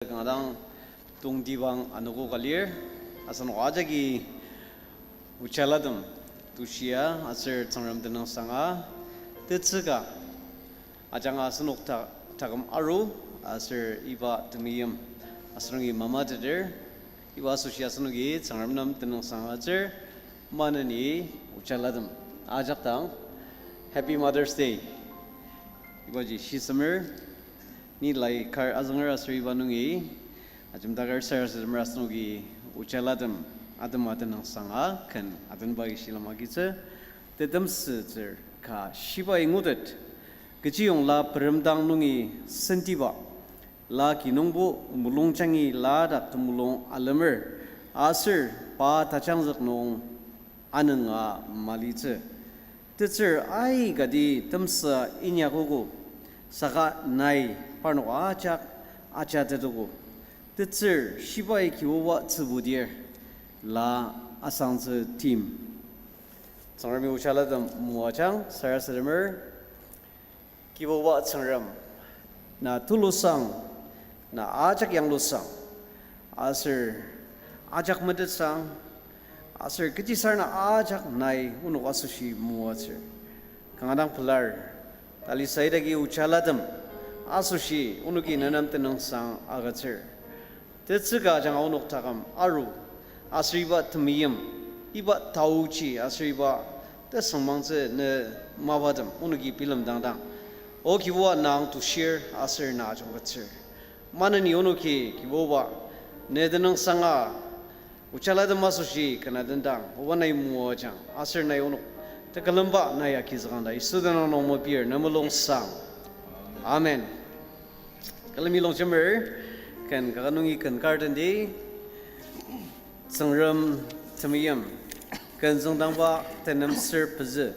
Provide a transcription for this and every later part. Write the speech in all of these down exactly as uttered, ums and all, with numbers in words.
kanga dang tongtibang anogo ka lir, asenok ajaki ochalatem tushia aser Tsüngrem tenüngsanga tetsüka ajanga asenok ta-, taküm aru aser iba temeim asenok mamateter, iba asoshi asenoki Tsüngrem nem tenüngsanga aser maneni ochalatem ajak dang Happy Mother's Day ibaji shisemer. Ni lai kar azünger aser iba nungi ajemdaker sarasademer asenoki ochalatem atema tenüngsanga ken atenba ishilem agitsü. Tetemsütsür ka shibai ngutet, kechiyong la peremdang nungi sentiba, la kinungbo mulungjangi la dak temulung alemer, aser pa tajangzük nung anünga malitsü. Tetsür aikati temsa inyakogo, saka nai parnok ajak ajatetogo. Tetsür shibai Kibuba tsübudir la asangtsü tim. Tsüngremi ochalatem moajang sarasademer. Kibuba Tsüngrem, na tulusang, na ajak yanglusang, aser ajak metetsang, aser kechisarena ajak nai onok asoshi moatsür. Kanga dang pelar, tali saidagi ochalatem asoshi onoki nenem tenüngsang agütsür. Tetsüka ajanga onok taküm aru, aser iba temeim, iba taochi, aser iba tesüngmangtsü ne mapatem onoki bilemdangdang, O Kibuba, nang tushir aser na ajungkettsür. Maneni onoki Kibuba, ne tenüngsanga ochalatem asoshi kena dendang, oba nai moajang aser nai onok tekülemba nai agizükang ta Yisu tenüng nung mepir ne mulungsang. Amen. Külemi longjemer, ken kaka nungi ken kar tendi, Tsüngrem temeim, ken züngdangba tenem ser pezü.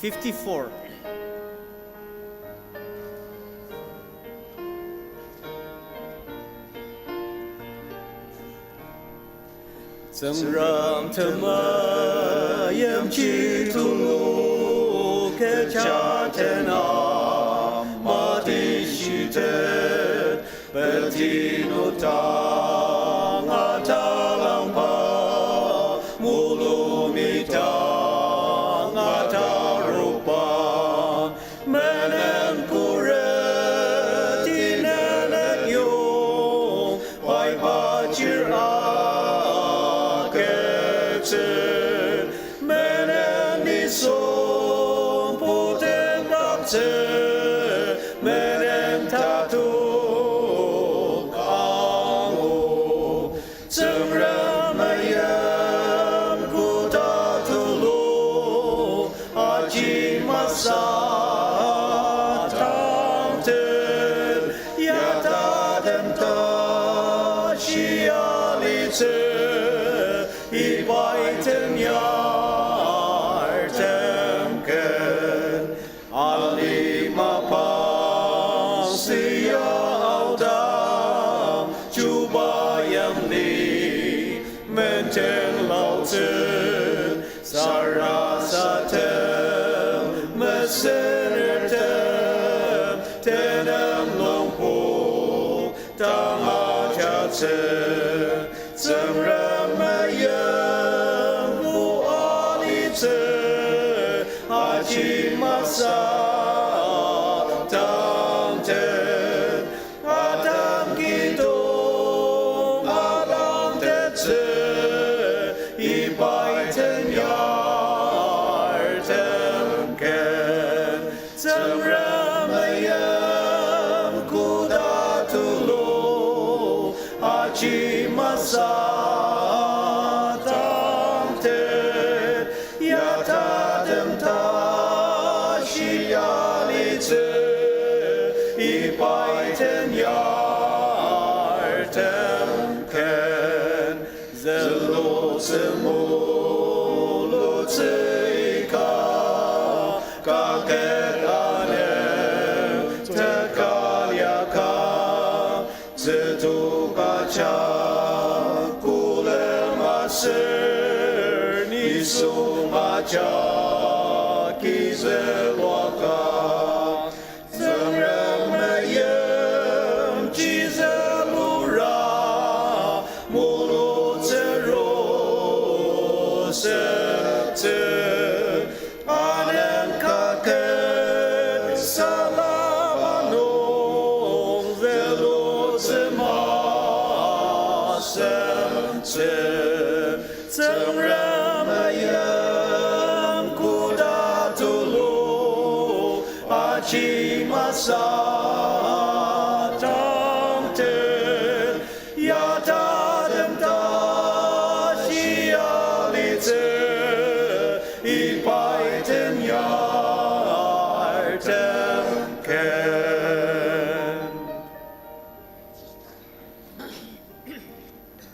Fifty-four. Tsüngrem temeimji tulu kecha tena mati shitet, petinu tanga talangba, mulumi tanga taruba, menen kure tinelet yong, paipa chir aketsü, menen nisung putem raktsü, menen tatok angu. Tsüngrem meim koda tulu, aji masü tangten, ya tatem ta shia litsü, iba iten yartem ken. Alima pang sia aodang, chuba yimli menten laotsü, sarasadem, mesenertem, tenem longpok tanga jatsü. Tsüngrem meimbo alitsü, aji masü tangten, atam kidong alangtettsü, iba iten yartem ken. Tsüngrem meim koda tulu, aji masü tangten, ya tatem ta shia litsü, iba iten yartem ken. Zülutsü mulutsü ika, kaket anem tekal yaka, tsütuk ajak kolem aser, nisung ajak kizüluaka. Tsüngrem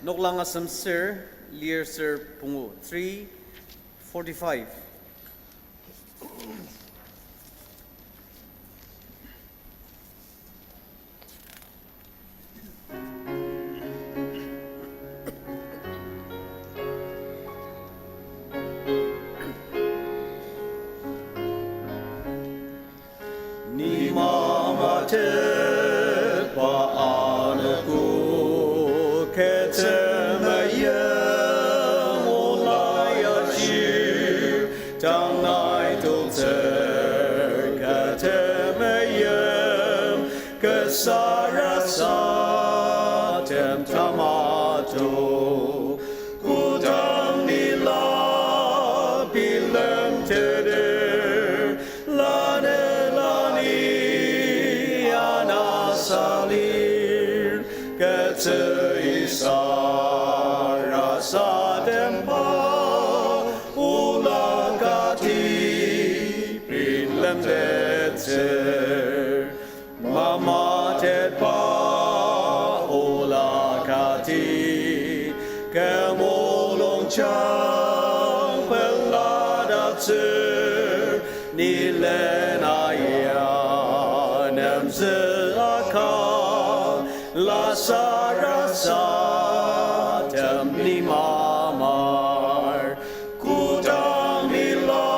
Noklang asem ser, lir ser pungu, three forty-five. Ni mamatetba anogo kü temeim ola ya shir, tang nai toktsür kü temeim, kü sarasadem tamato. Kodang ni la bilemteter, lanela ni anasa lir, kü tsüi sarasademba ola kati bilemtettsür. Mamatetba ola kati, kü mulungjang peladaktsür, ni lena ya nemzü aka, la sarasadem ni mamar. Kodang ni la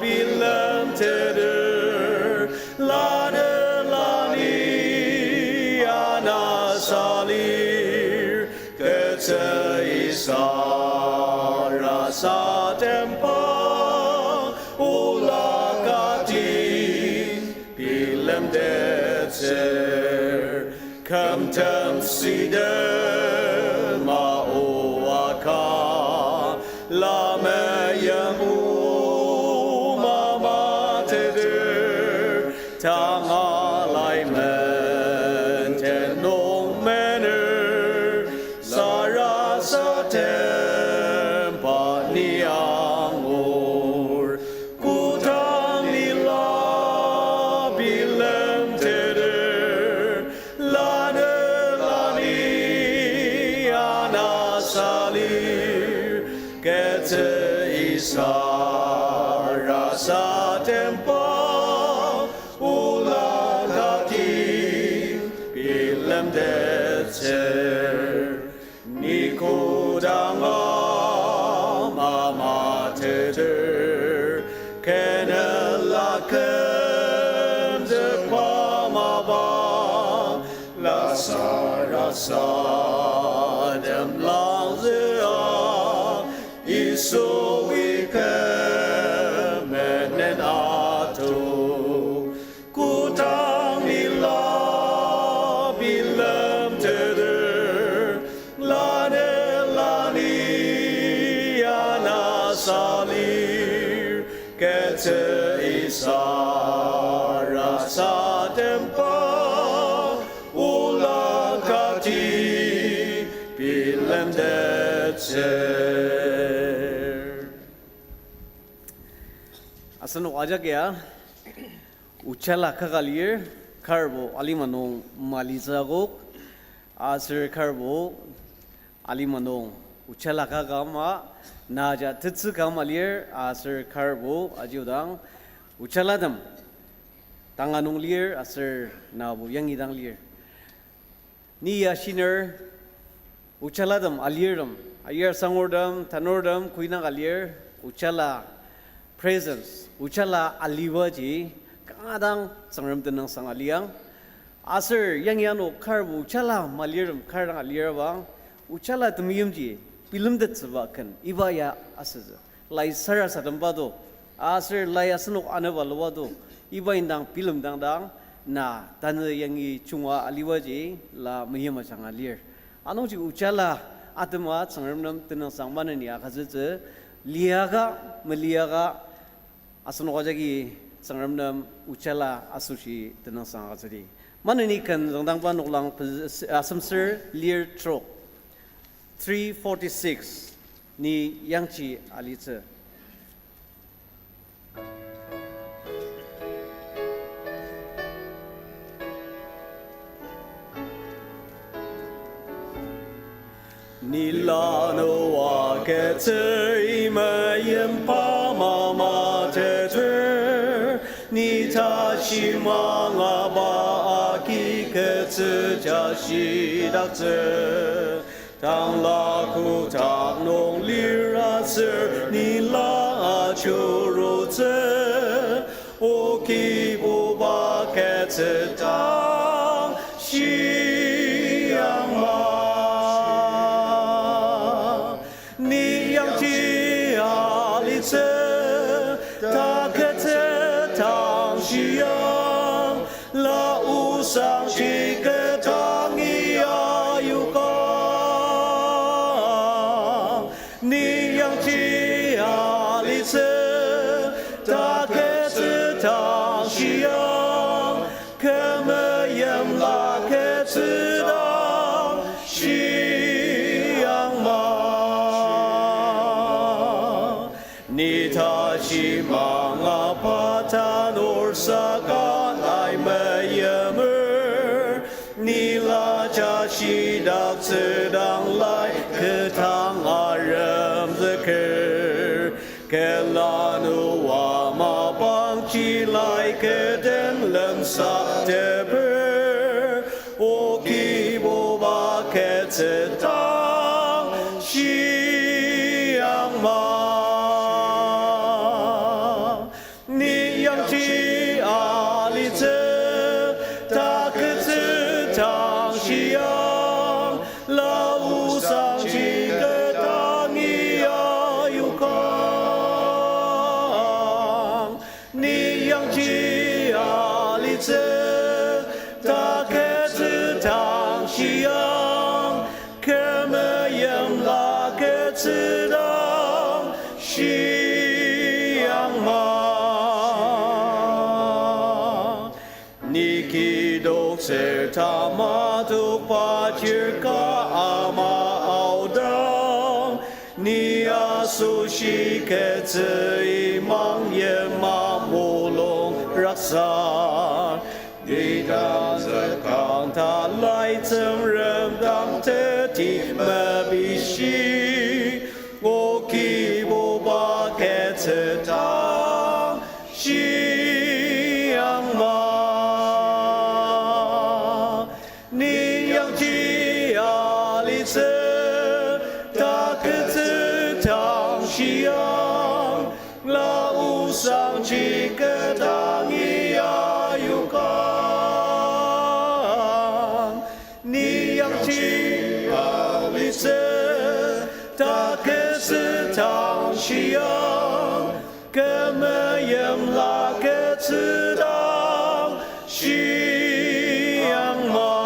bilemteter, lanela ni anasa lir, kü tsüi sarasademba ola kati bilemtettsür. Kümtem sidema o aka, la meim o mamateter, tanga lai menten nung mener, sarasademba ni angur. Kodang ni la bilemteter, lanela ni anasa lir, kü tsüi sarasademba ola kati bilemtettsür. Ni kodanga mamateter, kenela kümzükba mapa, la sarasadem langzüa, Yisui kü menen ato. Kodang ni la bilemteter, lanela ni anasa lir, kü tsüi sarasademba ola kati bilemtettsür. Asenok ajak ya Uchala kaka lir, karbo alima nung malitsü akok, aser karbo alima nung uchala kaka ama, naja tetsü ka ama lir, aser karbo ajiodang uchalatem tanga nung lir, aser nabo yangi dang lir. Ni ya shiner, uchalatem alirtem, ayir sangurtem, tanurtem, kuinaka lir, uchala presence, uchala alibaji, kanga dang Tsüngrem tenüngsang aliang. Aser yangi ano karbo uchala malirtem kar dang alirabang, uchala temeimji bilemtettsüba ken iba ya asütsü. Lai sarasademba do, aser lai asenok aneba luba do, iba indang bilemdang dang, na tanü yangi junga alibaji la meim ajanga lir. Anungji uchala atema Tsüngrem nem tenüngsang maneni agütsütsü, liaka, meliaka, asenok ajaki Tsüngrem nem uchala asoshi tenüngsang agütsüdi. Maneni ken züngdangba noklang pez-, asemser lir trok. Three forty-six, ni yangji alitsü. Ni lanua ketsür meimba mamateter, ni tashi mangaba agi ketsü ja shidaktsü. Tangla kotak nung lir aser ni la ajurutsü, O Kibuba ketsü dang shiang ma. Ni yangji alitsü, ta ketsü dang shiang, la osangji kü dangi ayukang. Ni yangji alitsü, ta ketsü dang shiang, kü meimla ketsü dang shiang ma. Ni tashi mangaba tanur saka nai meimer, ni la ja shidaktsü dang lai kü dang aremzüker. Kü lanua mapangji lai kü den lemsateper, O Kibuba ketsü dang shiang ma. Ni yangji alitsü, ta ketsü dang shiang, la osangji kü dangi ayukang. Ni yangji alitsü, ta ketsü dang shiang, kü meimla ketsü dang shiang ma. Ni kidoktsür tamadokba jirka ama aodang, ni asoshi ketsü imang yima mulung raksa. Ni dang zükang ta lai Tsüngrem dang teti mepishi, O Kibuba ketsü dang shiang ma. Ni yangji alitsü, ta ketsü dang shiang, la osangji kü dangi ayukang. Ni yangji alitsü, ta ketsü dang shiang, kü meimla ketsü dang shiang ma.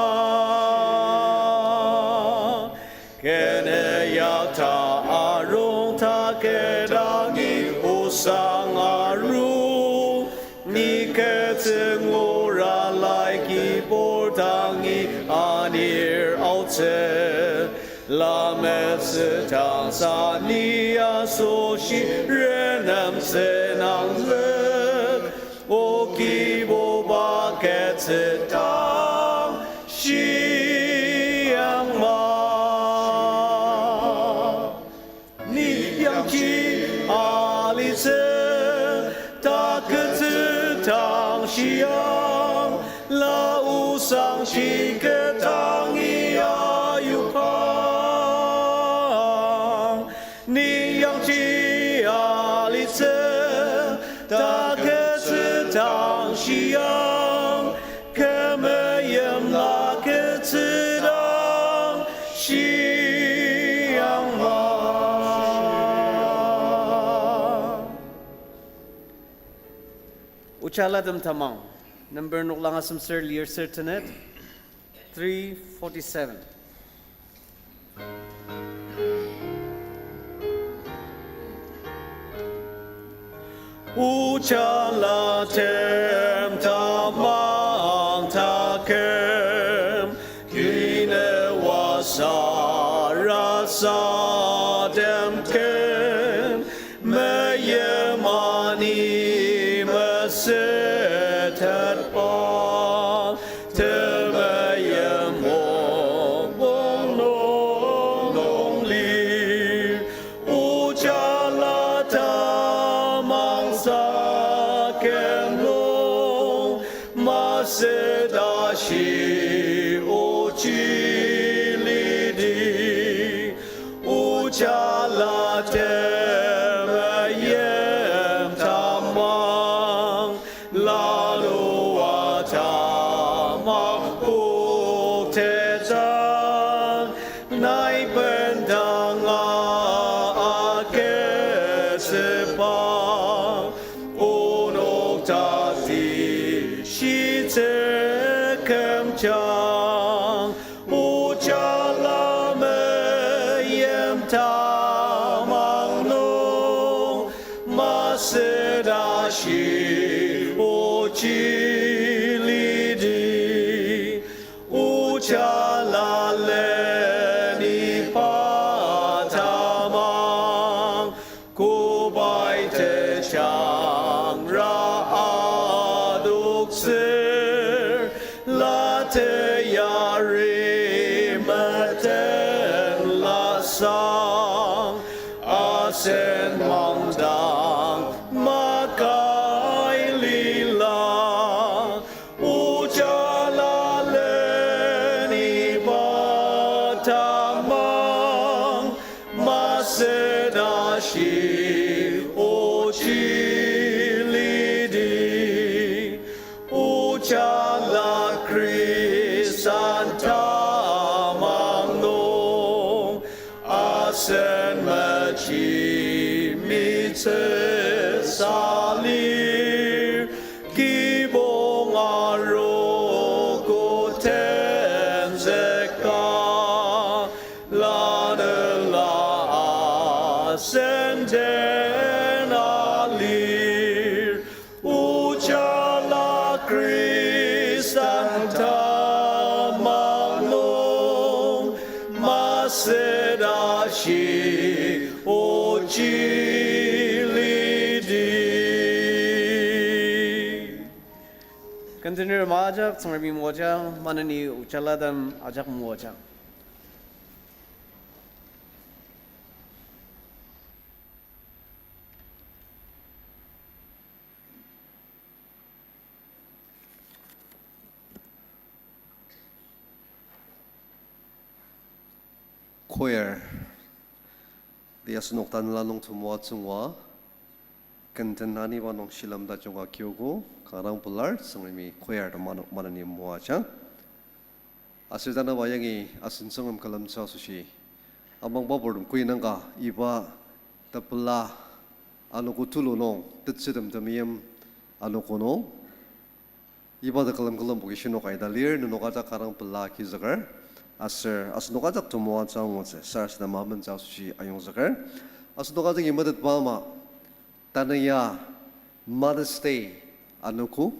Kü nüyak ta arung ta kü dangi osang aru, ni kü tsüngura lai kibur dangi anir aotsü. Lametsü dangsa ni asoshi renemtsü nangzük, O Kibuba kü tsü dang shiang ma. Ni yangji alitsü, ta ketsü dang shiang, la osangji kü dangi ayukang. Ni yangji alitsü, ta ketsü dang shiang, kü meimla ketsü dang shiang ma. Oja alatem tamang, number noklang asemser lir ser tenet, three forty-seven. Oja alatem tamang taküm, kine wasa rasa temküm, meyimani mesütetba, temeim mokong nung, nung shi ochi lidi, ojala temeim tamang, lanu atama poktetang, nai bendanga agütsüba, onok tati shitsü kümjang, ojala meim tamang nung, masü tashi ochi lidi, ojala leniba tamang, kobai tejangra adoktsür, la teyari meten lasang, asen mangdang makai lila, ojala leniba tamang, masü tashi ochi lidi, ojala Khristan tamang nung, asen mechi mitsü salir, kibong arogo tenzüka, lanela asen den alir, ojala Khristan tamang nung, masü tashi ochi lidi. Ken tener ama ajak Tsüngremi moajang, maneni ojalatem ajak moajang. Choir, ti asenok tanela nung temoatsü ngua, ken tena aniba nung shilem tajung agiogo, kanga pelar, Tsüngremi choir tem ano maneni moajang. Aser tanaba yangi asen Tsüngrem külemtsü asoshi, amangba purtem kuinangka iba tepela anogo tulu nung tetsürtem temeim anogo nung, iba tekülem külembo ki shinok aita lir, nenok ajak kanga pela agizüker, aser asenok ajak temoatsü angutsü sarasadema amentsü asoshi ayongzüker. Asenok ajaki metetba ama, tanü ya Mother's Day anogo,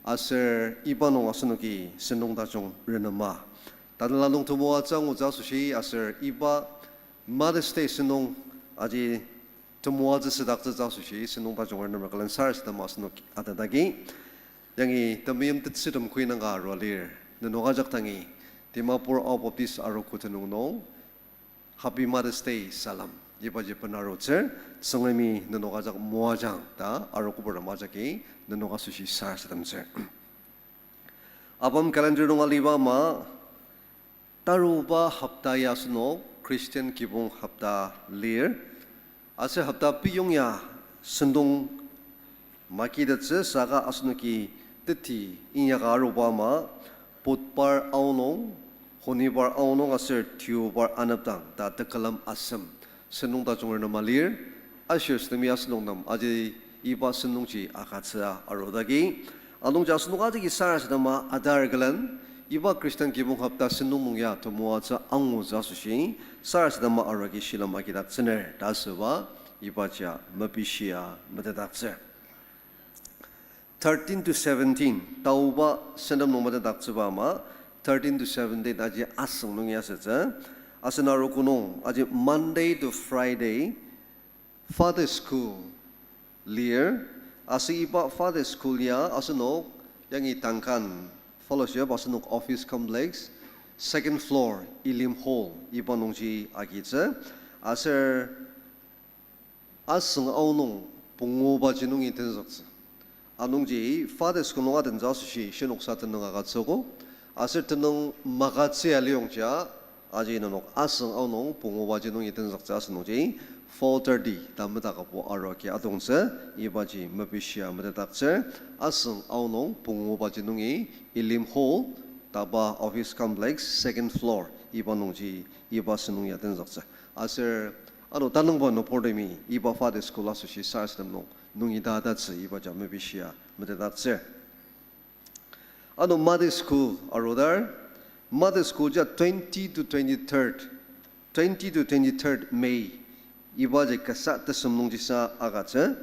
aser iba nung asenoki sentong tajung renema. Tanela nung temoatsü angutsü asoshi aser iba Mother's Day sentong aji temoatsü südaktsütsü asoshi sentong tajung renemer külen sarasadema asenok atatagi. Yangi temeim tetsürtem kuinangka arua lir, nenok ajak dangi Dimapur Ao Baptist arogo tenüng nung Happy Mother's Day salem ibaji benarutsür, Tsüngremi nenok ajak moajang ta arogo purtem ajaki nenok asoshi sarasademtsür. Apam calendar nung aliba ama, taruba hopta ya asenok Christian kibong hopta lir. Aser hopta piyong ya sentong makitettsü saka asenoki teti inyaka aruba ama, Budhbar aonung, Shonibar aonung aser Deobar anepdang ta tekülem asem sentong tajung renema lir. Ushers temi asenok nem aji iba sentongji agütsüa arudagi. Anungji asenok ajaki sarasadema atar külen, iba Christian kibong hopta sentong nung ya temoatsü angutsü asoshi sarasadema arua agi shilem agidaktsüner ta asüba ibaji mepishia metetdaktsür. Thirteen to seventeen, taoba sentong nung metetdaktsüba ama, thirteen to seventeen aji asüng nung ya asütsü. Asen arogo nung aji Monday to Friday Father School lir, aser iba Father School ya asenok yangi Duncan Fellowship asenok office complex, second floor, Elim Hall, iba nungji agitsü. Aser asüng aonung pungubaji nungi tenzüktsü. Anungji Father School nung adentsü asoshi shinoksa tenüng agütsüogo. Aser tenüng magütsü aliyongja, aji nenok asüng aonung pungubaji nungi tenzüktsü asünungji, four thirty ta metakabo arua agi atongtsü, ibaji mepishia metetdaktsür, asüng aonung pungubaji nungi Elim Hall, taba office complex, second floor, iba nungji, iba sünung ya tenzüktsü. Aser, ano tanüngba nüburtemi, iba Father School asoshi sarasadem nung, nungi ta tatsü ibaja mepishia metetdaktsür. Ano Mother School arudar, Mother School ja twenty to twenty-third, twenty to twenty-third May, ibaji kasa tesem nungjisa agütsü.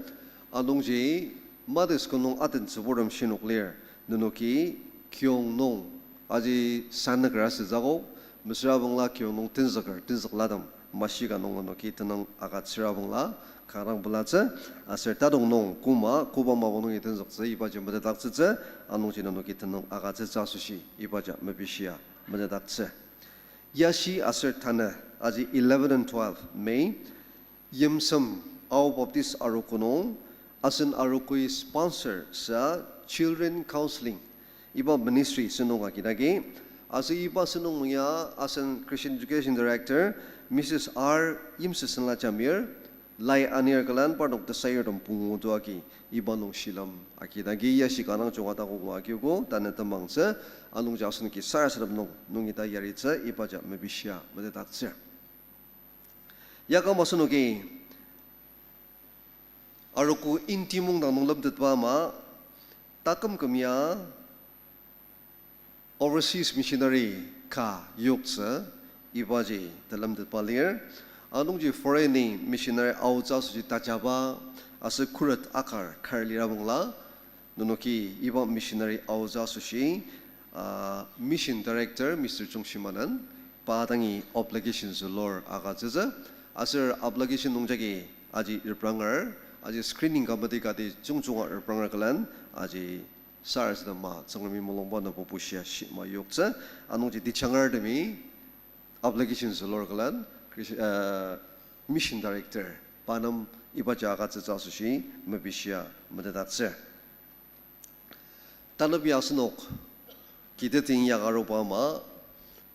Anungji Mother School nung atentsüburtem shinok lir, nenoki kiyong nung aji sanüker asütsü akok, mesüra bangla kiyong nung tenzüker, tenzükladem mashi ka nung nenoki tenüng agütsüra bangla, kanga pelatsü, aser tadong nung koma, koba mapang nungi tenzüktsü, ibaji metetdaktsütsü, anungji nenoki tenüng agütsütsü asoshi, ibaji mepishia metetdaktsü. Yashi aser tanü, aji eleven and twelve May, Yimsem Ao Baptist Arogo nung, asen arogoi sponsor sa children counseling, iba ministry sünung agidagi, aser iba sünung ya asen Christian Education Director, Missus R Yimsesenla Jamir, lai anir külen parnok tesayurtem pungu to agi, iba nung shilem agidagi yashi kanga junga takok nung agiogo, tanü temangtsü, anungji asenoki sarasadem nung, nungi ta yaritsü, ibaji mepishia metetdaktsür. Yakama asenoki, arogo inti mungdang nung lemtetba ama, taküm küm ya overseas missionary ka yoktsü ibaji telemtetba lir. Anungji foreign-i missionary aotsü asoshi tajaba aser khuret akar kar lira bangla, nenoki iba missionary aotsü asoshi, ah, Mission Director Mister Chungshimanen pa dangi obligation zülur agütsütsü. Aser obligation nungjagi aji repranger, aji screening committee kati jungjunga repranger külen, aji sarasadema Tsüngremi mulungba nübo bushia shima yoktsü, anungji techangertemi obligation zülur külen, Chris-, uh, Mission Director pa nem ibaji agütsütsü asoshi mepishia metetdaktsür. Tanü ya asenok kiteting yakaruba ama,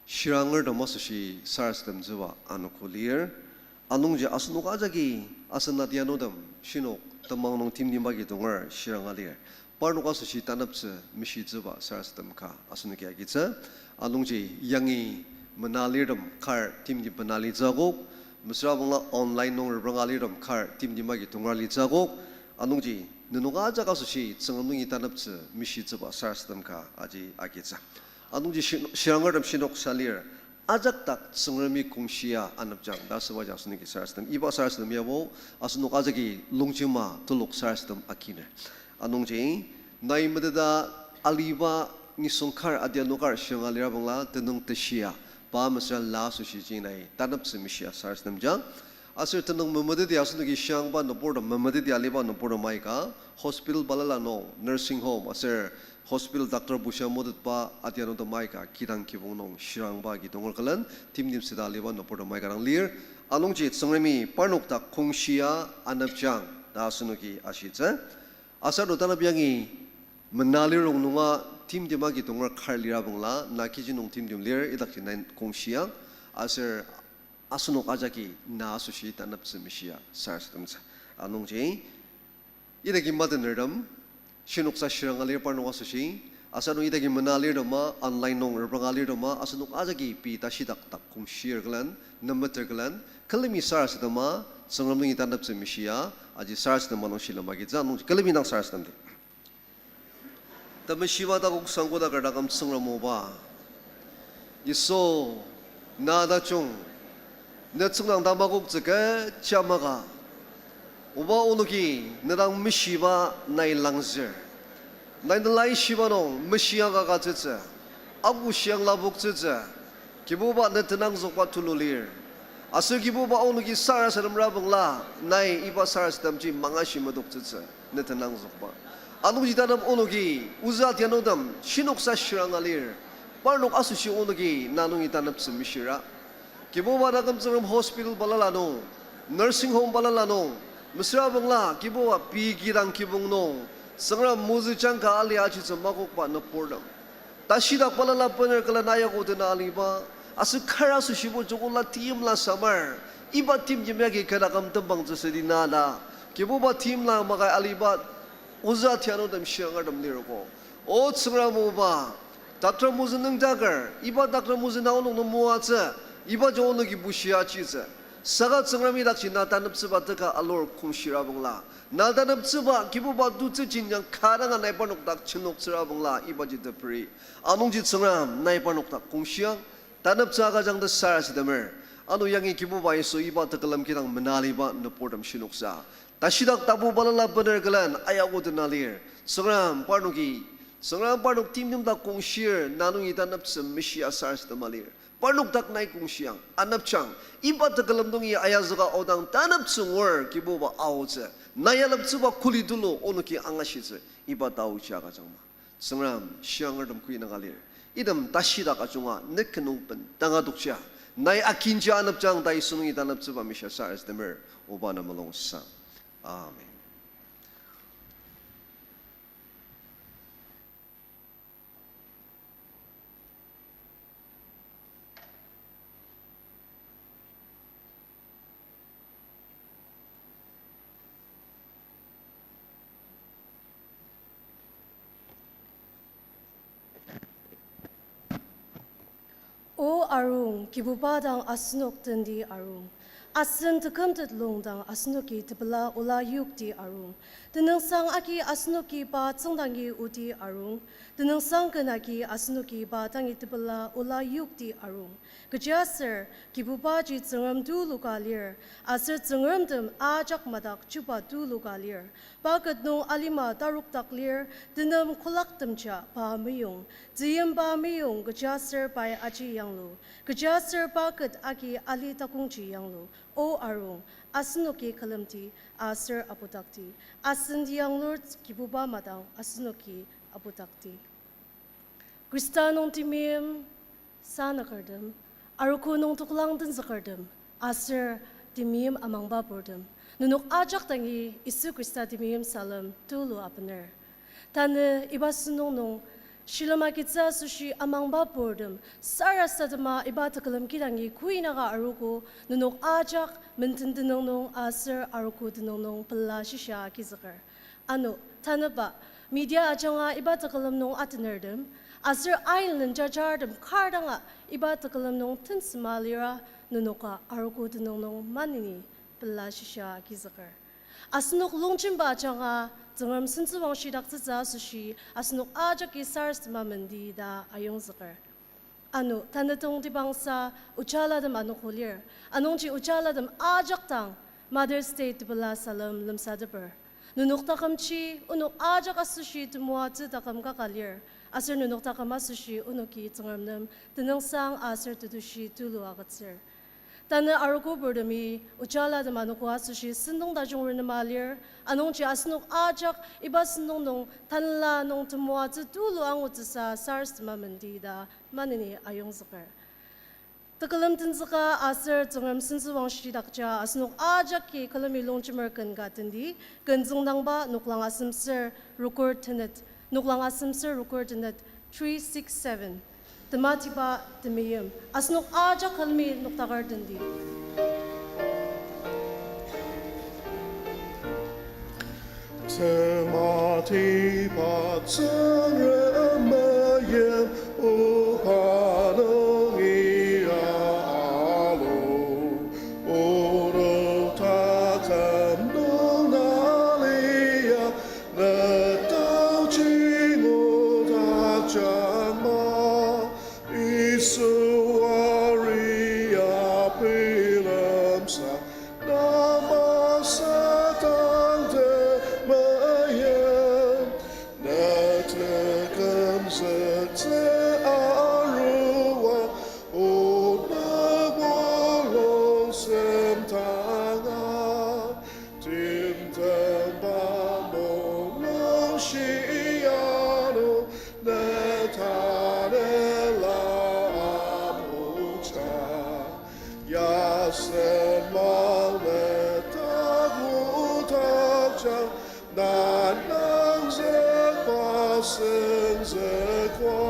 shirangertem asoshi sarasademtsüba anogo lir. Anungji asenok ajaki asen adianutem shinok temang nung timtem agi tonger shiranga lir. Parnok asoshi taneptsü meshitsüba sarasadem ka asenoki agitsü. Anungji yangi mena lirtem kar timtem bena litsü akok, mesüra bangla online nung repranga lirtem kar timtem agi tonger litsü akok. Anungji nenok ajak asoshi Tsüngrem nungi taneptsü meshitsüba sarasadem ka aji agitsü. Anungji shi-, shirangertem shinok sa lir, ajak dak Tsüngremi kongshia anepjang ta asübaji asenoki sarasadem. Iba sarasadem yabo asenok ajaki longjema telok sarasadem akiner. Anungji nai meteta aliba nisung kar adianu kar shiranga lira bangla tenüng teshia pa mesüra la asoshiji nai taneptsü meshia sarasademjang. Aser tenüng memeteti asenoki shiangba nüburtem, memeteti aliba nüburtem aika, hospital balala nung, nursing home, aser hospital doctor bushia metetba adianutem aika kidang kibong nung shirangba agi tonger külen, timtem süda aliba nüburtem aika dang lir. Anungji Tsüngremi parnok dak kongshia anepjang ta asenoki ashitsü. Aser ano tanep yangi mena lirong nunga timtem agi tonger kar lira bangla, na kechi nung timtem lir, idakji nai kongshiang, aser asenok ajaki na asoshi taneptsü meshia sarasademtsü. Anungji, idaki matenertem, shinoksa shiranga lir parnok asoshi, aser ano idaki mena lirtema online nung repranga lirtema asenok ajaki pei tashidak dak kongshir külen, nemeter külen, külemi sarasadema, Tsüngrem nungi taneptsü meshia, aji sarasadema nung shilem agitsü, anungji külemi dang sarasademdi. Temeshiba takok sangkoda kar taküm Tsüngrem oba Yisu, na tajung, ne tsüngdang tamakoktsü kecha maka. Oba onoki ne dang meshiba nai langzür. Nai ne laishiba nung meshia kaka tsütsü, ako shiang lapoktsütsü. Kibuba ne tenangzükba tulu lir. Aser Kibuba onoki sarasadem rabangla, nai iba sarasademji mangashi medoktsütsü, ne tenangzükba. Anungji tanep onoki, ozü adianutem, shinoksa shiranga lir. Parnok asoshi onoki na nungi taneptsü meshira. Kibuba taküm Tsüngrem hospital balala nung, nursing home balala nung, mesüra bangla Kibuba pei kidang kibong nung, Tsüngrem mozü jangka ali ajitsü makokba nüburtem. Tashidak balala bener külen ayakdena aliba, aser kar asoshibo joko la timla samar, iba timtem yagi kü taküm tembangtsü südi na ta, Kibuba timla makai aliba ozü tianutem shiangertem lirko. O Tsüngrem oba, taküm ozü nüngdaker, iba taküm ozü na onok nung moatsü, ibaji onoki bushia achitsü. Saka Tsüngrem idakji na taneptsüba teka alur kongshira bangla, na taneptsüba Kibuba tutsü jinyang kadanga nai parnok dak chinoktsüra bangla ibaji teperi. Anungji Tsüngrem nai parnok dak kongshiang, taneptsü agüjang ta sarasademer. Ano yangi Kibuba Yisu iba tekülem kidang menaliba nüburtem shinoksa, tashidak tapu balala bener külen ayakdena lir. Tsüngrem parnoki, Tsüngrem parnok timtem dak kongshir, na nungi taneptsü meshia sarasadema lir. Parnok dak nai kongshiang, anepjang, iba tekülem nungi ayazüka aodang taneptsü ngur Kibuba aotsü, na yaleptsüba kuli tulu onoki angashitsü, iba taoji agüjangma. Tsüngrem shiangertem kuinaka lir. Item tashidak ajunga nükkenung bendanga tokjia, nai akinja anepjang ta Yisu nungi taneptsüba meshia sarasademer, oba na mulungsang. Amen. O arung, Kibuba dang asenok tendi arung. Asen tekümtet lung dang asenoki tepela ola yokti arung. Tenüngsang agi asenoki pa tsüngdangi oti arung. Tenüngsang ken agi asenoki pa dangi tepela ola yokti arung. Kechiaser Kibubaji Tsüngrem tulu ka lir, aser tsüngremtem ajak madak chuba tulu ka lir. Pa ket nung alima tarokdak lir, tenem kolaktemja pa meyong, tzüyimba meyong kechiaser pai aji yanglu, kechiaser pa ket agi ali takongji yanglu. O arung, asenoki külemdi aser aputakdi, asen tiyanglur Kibuba madang asenoki aputakdi. Khrista nung temeim sanükertem, arogo nung toklang tenzükertem, aser temeim amangba purtem, nenok ajak dangi Yisu Khrista temeim salem tulu abener. Tanü iba sentong nung shilem agitsü asoshi amangba purtem sarasadema iba tekülem kidangi kuinaka arogo, nenok ajak menden tenüng nung aser arogo tenüng nung pela shisa agizüker. Ano, tanüba, media ajanga iba tekülem nung atenertem, aser ain lenjajartem kar danga iba tekülem nung tensema lira, nenoka arogo tenüng nung maneni pela shisa agizüker. Asenok longjemba ajanga Tsüngrem sentsüwangshidaktsütsü asoshi asenok ajaki sarasadema mendi ta ayongzüker. Ano, tanü tongtibangsa ojalatem anogo lir. Anungji ojalatem ajak dang Mother's Day tepela salem lemsateper. Nenok takümji onok ajak asoshi temoatsü taküm kaka lir, aser nenok taküm asoshi onoki Tsüngrem nem tenüngsang aser tetushi tulu agütsür. Tanü arogo purtemi ojalatem anogo asoshi sentong tajung renema lir, anungji asenok ajak iba sentong nung tanela nung temoatsü tulu angutsüsa sarasadema mendi ta maneni ayongzüker. Tekülem tenzüka aser Tsüngrem sentsüwangshidakja asenok ajaki külemi longjemer ken ka tendi, ken züngdangba noklang asemsür rokür tenet, noklang asemsür rokür tenet three six seven. Tematiba temeim. Asenok ajak külemi noktaker tendi. Tematiba Tsüngrem meim oba nungi alu, oda taküm nung alia, ne taoji ngudakjangma, Yisu aria bilemsa, na masatang temeim, ne tekümzüktsü arua, o ne mulung semdanga, timtemba mulung shianu, ne tanela apuja. Yasen mang ne taku takja, na nangzükba senzükwa.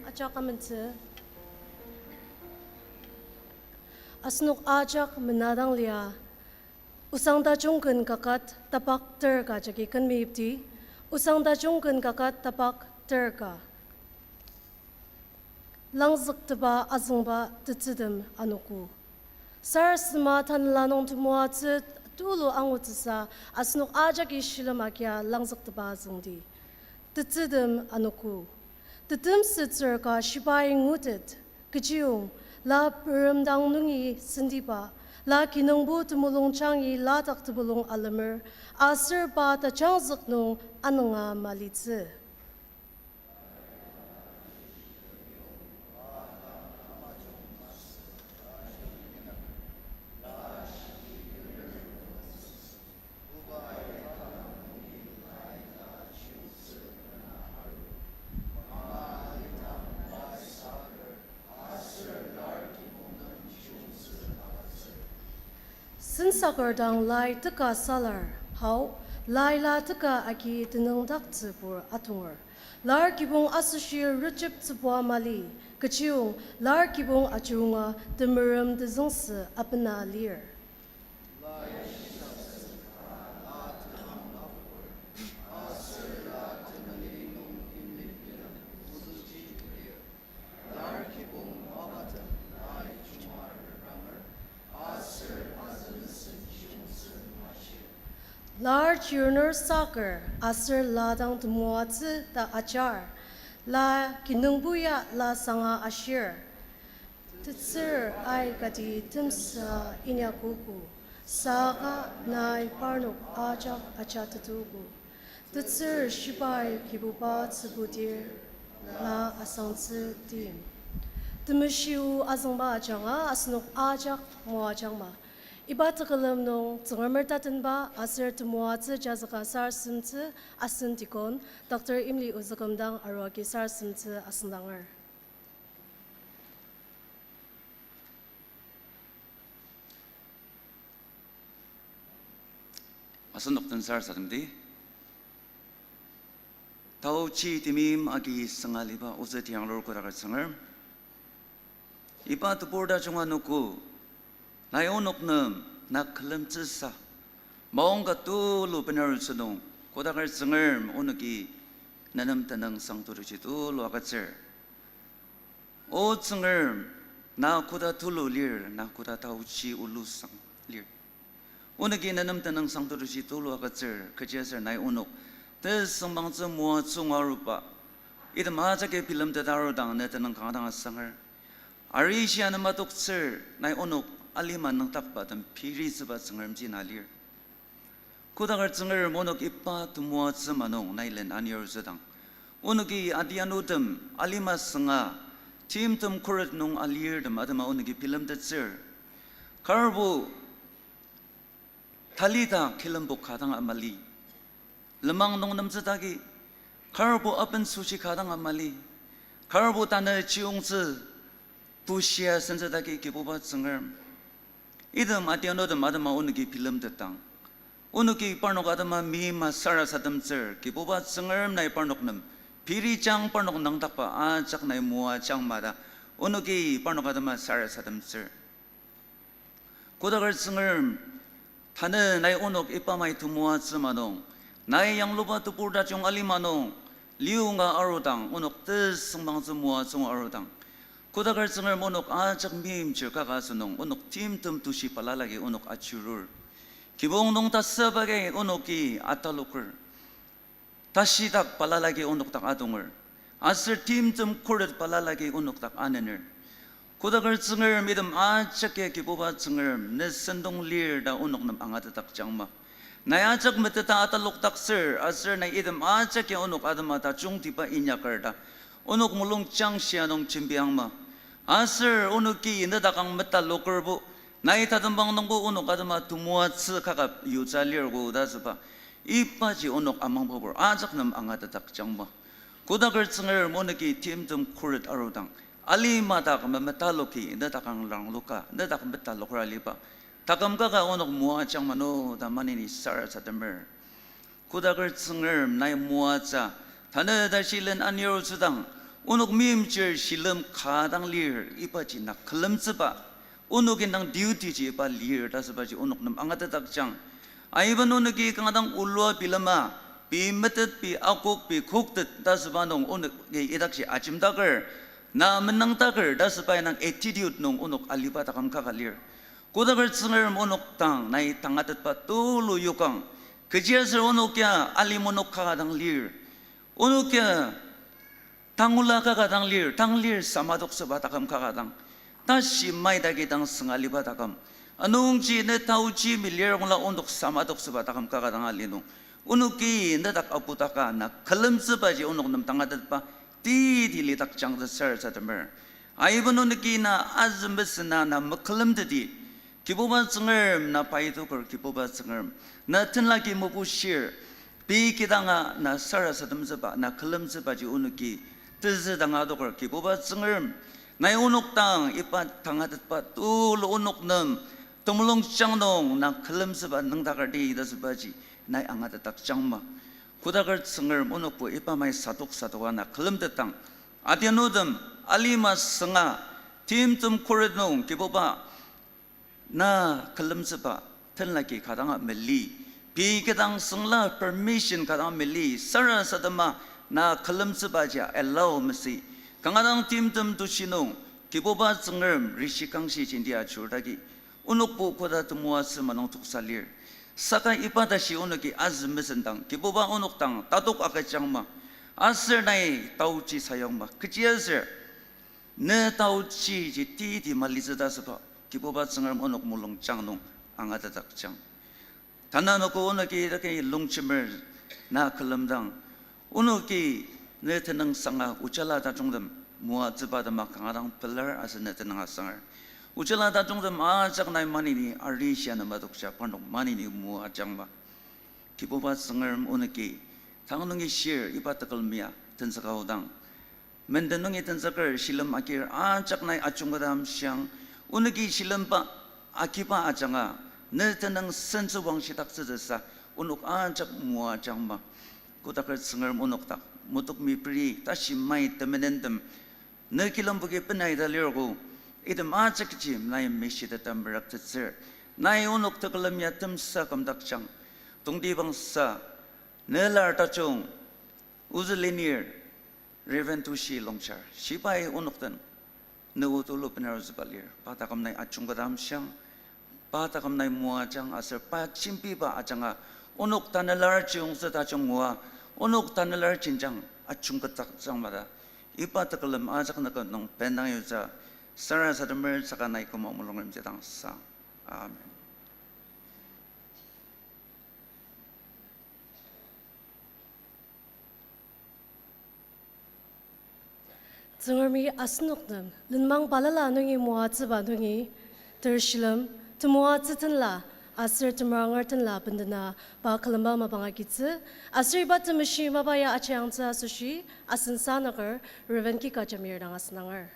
Ajak amentsü. Asenok ajak menadang lia, Osang Tajung Ken Kaket tapak ter ka jagi ken meyipdi, Osang Tajung Ken Kaket tapak ter ka. Langzüktepa azüngba tetsütem anogo. Sarasadema tanela nung temoatsü tulu angutsüsa asenok ajaki shilem agia langzüktepa azüngdi. Tetsütem anogo. Tetemsütsür ka shibai ngutet, kechiyong, la peremdang nungi sentiba, la kinungbo temulung jangi ladak tebulung alemer, aser pa tajangzük nung anünga malitsü. Sensaker dang lai teka salar, hao, lai la teka agi tenüngdaktsübur atonger. Lar kibong asoshi rejeptsübua mali, kechiyong lar kibong ajunga temerem tezüngsü abena lir. Lar chirner saker aser la dang temoatsü ta ajar, la kinungbo ya la sanga ashir. Tetsür aikati temsa inyakogo, saka nai parnok ajak ajatetugo. Tetsür shibai Kibuba tsübudir, la asangtsü tim. Temeshiu azüngba ajanga asenok ajak moajangma. Iba tekülem nung Tsüngremer tatenba aser temoatsü jazüka sarasademtsü asen deacon, Doctor Imli Ozüküm dang arua agi sarasademtsü asüngdanger. Asenok den sarasademdi. Taochi temeim agi sünga aliba ozü tianglur kodaker Tsüngrem, iba tebur tajung anogo, nai onok nem na külemtsüsa, maongka tulu benarutsü nung, kodaker Tsüngrem onoki nenem tenüngsang totoji tulu agütsür. O Tsüngrem, na koda tulu lir, na koda taochi olusang lir. Onoki nenem tenüngsang totoji tulu agütsür, kechiaser nai onok tesüngmangtsü moatsü nung aruba, item ajaki bilemteta arudang ne tenüng kanga dang asanger. Arishi anema toktsür, nai onok alima nüngdakba tem piritsüba Tsüngremji na lir. Kodaker Tsüngrem, onok iba temoatsü ama nung nai len anir südang, onoki adianutem alima sünga, timtem khuret nung alirtem atema onoki bilemtettsür. Karbo talita kilembo ka dang amali, lenmang nung nemtsüdaki, karbo aben süshi ka dang amali, karbo tanü chiyongtsü bushia sentsüdaki Kibuba Tsüngrem, item adianutem atema onoki bilemtetang, onoki parnok atema meima sarasademtsür. Kibuba Tsüngrem, nai parnok nem pirijang, parnok nüngdakba ajak nai moajang ma ta onoki parnok atema sarasademtsür. Kodaker Tsüngrem, tanü nai onok iba mai temoatsü ama nung, nai yangluba tebur tajung alima nung, liunga arudang onok tesüngmangtsü moatsü nung arudang, kodaker Tsüngrem, onok ajak meimchir kaka asünung onok timtem tushi balala agi onok ajurur. Kibong nung tasüba agi onoki ataloker, tashidak balala agi onok dak adonger, aser timtem khuret balala agi onok dak anener. Kodaker Tsüngrem, item ajaki Kibuba Tsüngrem, ne sentong lir ta onok nem angatetdakjangma. Nai ajak meteta atalokdaktsür, aser nai item ajaki onok atema tajungtiba inyaker ta onok mulungjang shia nung jembiangma. Aser onoki ne dak ang metalokerbo, nai tatembang nungbo onok atema temoatsü kaka yutsü lir koda süba, ibaji onok amangbabur ajak nem angatetdakjangma. Kodaker Tsüngrem, onoki timtem khuret arudang, alima dak memetaloki ne dak ang langloka, ne dak metaloker aliba Taküm kaka onok moajang mano ta maneni sarasademer. Kodaker Tsüngrem nai moatsü, tanü ta shilen anirotsüdang, onok meimchir shilem ka dang lir, ibaji na külemtsüba, onok indang duty ji iba lir ta asübaji onok nem angatetdakjang. Aiben onoki kanga dang olua bilema, pei metet, pei akok, pei koktet ta asüba nung onoki idakji ajemdaker, na menangdaker ta asüba indang attitude nung onok aliba taküm kaka lir. Kodaker Tsüngrem onok dang nai tangatetba tulu yokang. Kechiaser onok ya alima onok kaka dang lir. Onok ya tangula kaka dang lir, dang lir samadoktsüba taküm kaka dang. Tashi mai dagi dang sünga aliba taküm. Anungji ne taochi milir ngula onok samadoktsüba taküm kaka dang ali nung, onoki ne dak aputaka na külemtsübaji onok nem tangatetba titi lidakjang ta sarasademer. Aiben onoki na azü mesena na mekülemteti. Kibuba Tsüngrem na paitoker Kibuba Tsüngrem. Na tenlaki mebushir. Pei kidanga na sarasademtsüba, na külemtsübaji onoki tezü dang adoker Kibuba Tsüngrem. Nai onok dang iba tangatetba tulu onok nem temulungjang nung na külemtsüba nüngdakerti ta asübaji nai angatetdakjangma. Kodaker Tsüngrem onokbo iba mai sadok sadoka na külemtetdang, adianutem alima sünga timtem khuret nung Kibuba na külemtsüba tenlaki ka danga meli. Pei kidang süngla permission ka dang meli. Sarasadema na külemtsübaji allow masü. Kanga dang timtem tushi nung Kibuba Tsüngrem rishi kangshi jenti ajurtaki, onokbo koda temoatsü ma nung toksa lir. Saka iba tashi onoki azü mesendang Kibuba onok dang tatok agüjangma. Aser nai taochi sayangma. Kechiaser ne taochi ji titi malitsü ta asüba Kibuba Tsüngrem onok mulungjang nung angatetdakjang. Tanü noko onoki idaki longjemer na külemdang, onoki ne tenüngsanga ojala tajungtem moatsüba tema kanga dang pelar aser ne tenüng asanger. Ojala tajungtem ajak nai maneni arishia nem adokja parnok maneni moajangma. Kibuba Tsüngrem onoki tang nungi shir iba tekülem ya tenzüka aodang, menden nungi tenzüker shilem agir ajak nai ajungketa amshiang, onoki shilemba agiba ajanga ne tenüng sentsü wangshidaktsütsüsa onok ajak moajangma. Kodaker Tsüngrem onok dak motok meperi tashi mai temenentem ne kilemboki benai ta lirgo, item ajakji nai meshiteta merüktettsür. Nai onok tekülem ya temsa kümdakjang. Tongtibangsa ne lar tajung ozü lenir, Reverend Tushi Longchar, shibai onok den ne o tulu benarutsüba lir. Pa taküm nai ajungketa amshiang, pa taküm nai moajang aser pa jembiba ajanga onok tanela chiyongtsü tajung ngua, onok tanela jenjang ajungketdakjang mata. Iba tekülem ajak nüküm nung bendang yutsü sarasademer saka nai küma mulungrem jidang sang. Amen. Tsüngremi asenok nem lenmang balala nungi moatsüba nungi, ter shilem, temoatsü tenla, aser temeranger tenla bendena pa külemba mapang agitsü, aser iba temeshi mapa ya ajayangtsü asoshi, asen sanaker, Reverend Kika Jamir dang asenanger.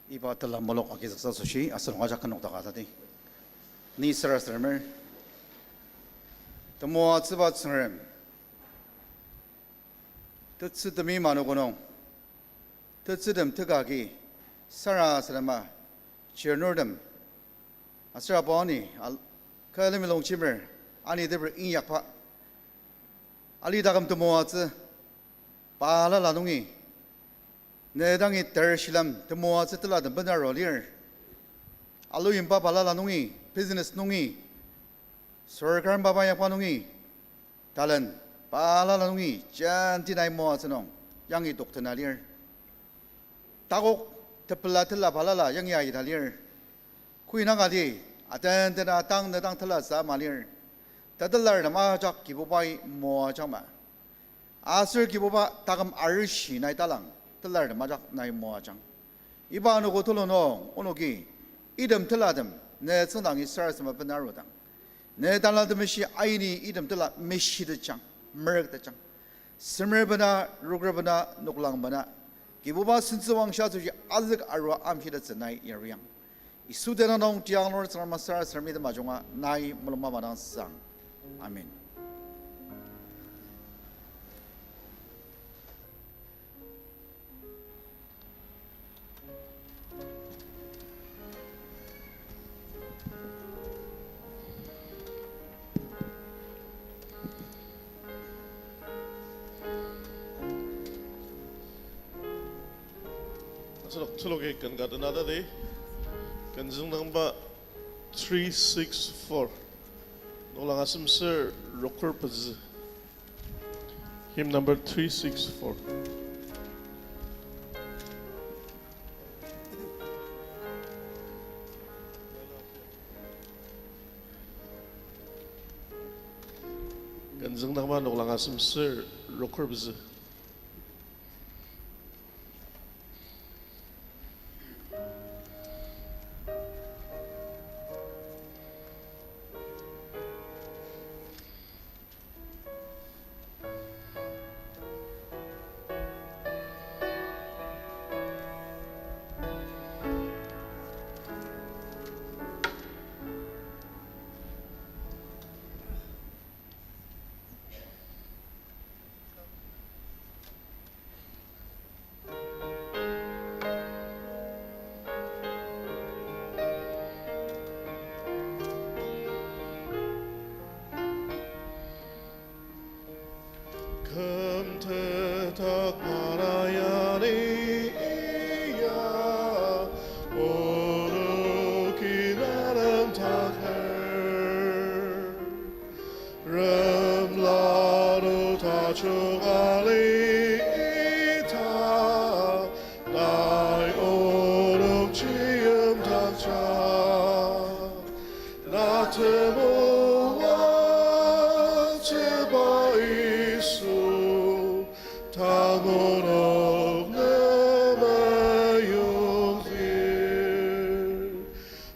Iba tela mulok agizüksa asoshi asenok ajak künokdaka tati. Ni sarasademer, temoatsüba Tsüngrem, tetsü temi manu konung, tetsütem teka agi, sarasadema, chirnurtem, aser apu ani, al-, külemi longjemer, ani teper inyakba, alitaküm temoatsü, balala nungi, ne dangi ter shilem temoatsü telatem benaro lir. Alu yimba balala nungi, business nungi, sorkar mapa yakba nungi, talent balala nungi, jenti nai moatsü nung, yangi toktena lir. Takok tepela tela balala yangi aita lir. Kuinangati, atentena tang ne dang telatsü ama lir. Tetelartem ajak Kibubai moajangma. Aser Kibuba taküm arishi nai talang, telartem ajak nai moajang. Iba anogo tulu nung, onoki, item telatem, ne tsüngdangi sarasadema bena arudang, ne Tanela Temeshi aini item tela meshitetjang, merüktetjang. Semer bena, rokür bena, noklang bena, Kibuba sentsüwangshi asoshi azük arua amshitettsü nai yariang. Yisu tenüng nung tiang lur Tsüngrem sarasademi temajunga nai mulung madang sang. Amen. Asenok tuluki ken ka tenatadi, ken züngdangba three six four. Noklang asemsür rokür pezü. Hymn number three six four. Ken züngdangba noklang asemsür rokür pezü. Küm tetak manayani iya, onoki nanem taker. Rem lanu tajung ali ita, nai onok chiyimdakja. Na temoatsüba Yisu, tang onok ne meyongdir.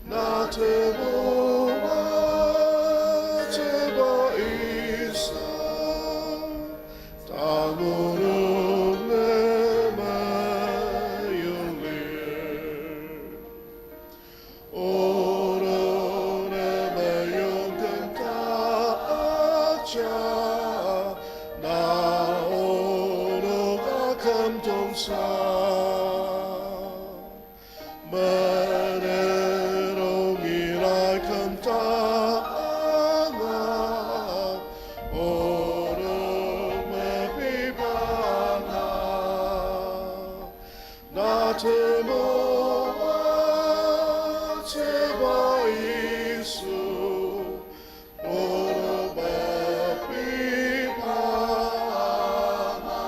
Na temoatsüba Yisu, tang onok ne meyongdir. Onok ne meyong kümta akja, na onok akümtongsa. Menenong ilai kümta anga, onok mepiba na. Na temoatsüba Yisu, onok mepiba na.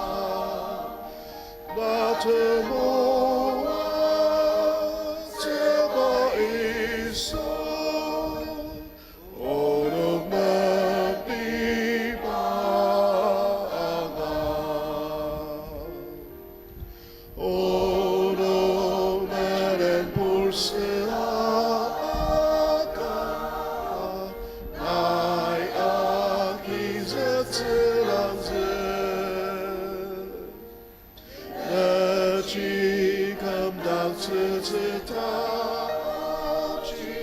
Na temoatsüba Yisu, onok mepiba na. Onok menen pursüa aka, nai agizüktsü langzü. Nechi kümdaktsütsü taji,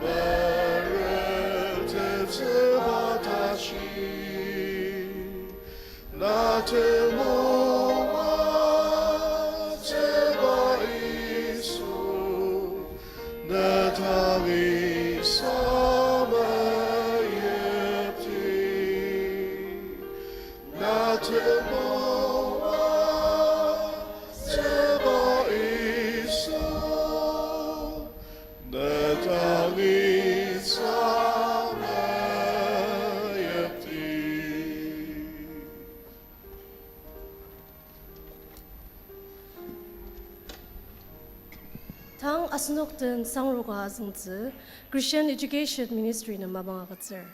merütettsüba taji. Na temoatsüba Yisu, ne tangisa meyipti. Na temoatsüba Yisu, ne tangisa meyipti. Tang asenok den sangruka azüngtsü Christian Education Ministry nem mapang agütsür.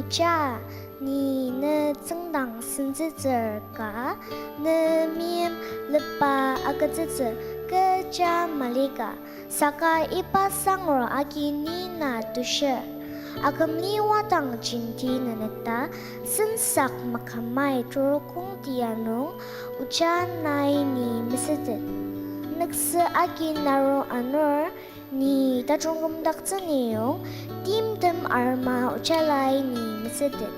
Ja, ni ne tsüngdang sentsütsür ka, ne meim lepa agütsütsü kecha malika, saka iba sangur agi ni na tushir. Akümli wadang jenti neneta, sensak makamai trokong tia nung, oja nai ni mesütet. Nüktsü agi naru anur, ni tajung kümdaktsü niyong, timtem arma ojalai ni mesütet.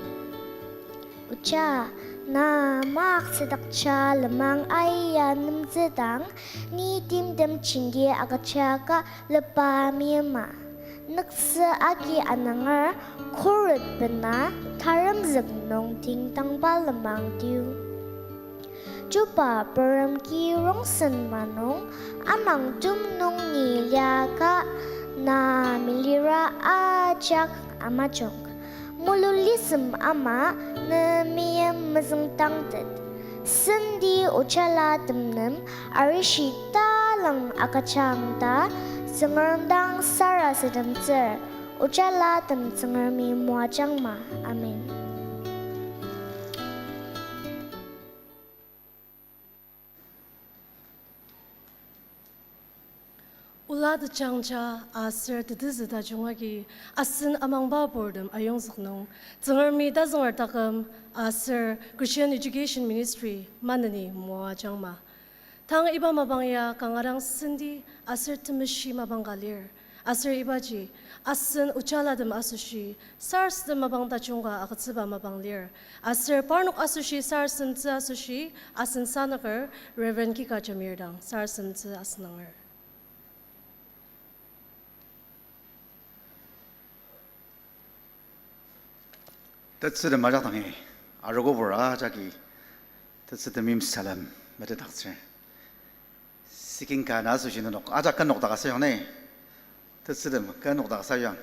Oja, na maktsüdakja lenmang aia nemtsüdang, ni timtem jenti agüja ka lepa meima. Nüktsü agi ananger, khuret bena, taremzük nung tingtangba lenmang tiu. Chuba purem ki rongsen manung, amang tum nung ni liaka, na melira ajak amajok. Mulu lisem ama ne meim mezüngdangtet. Sendi ojalatem nem arishi talang agüjang ta, Tsüngrem dang sarasademtsür, ojalatem Tsüngremi moajangma. Amen. Ola tejangja aser tetezü tajung agi asen amangba purtem ayongzük nung, Tsüngremi tazünger taküm aser Christian Education Ministry maneni moajangma. Tang iba mapang ya kanga dang sendi aser temeshi mapang ka lir. Aser ibaji, asen ojalatem asoshi, sarasadem mapang tajung ka agütsüba mapang lir. Aser parnok asoshi sarasademtsü asoshi, asen sanaker Reverend Kika Jamir dang sarasademtsü asenanger. Tetsütem ajak dangi, arogobur ajaki, tetsütem yim salem metetdaktsür. Siking ka na asoshi nenok ajak kenok dak asüyong ni. Tetsütem kenok dak asüyong.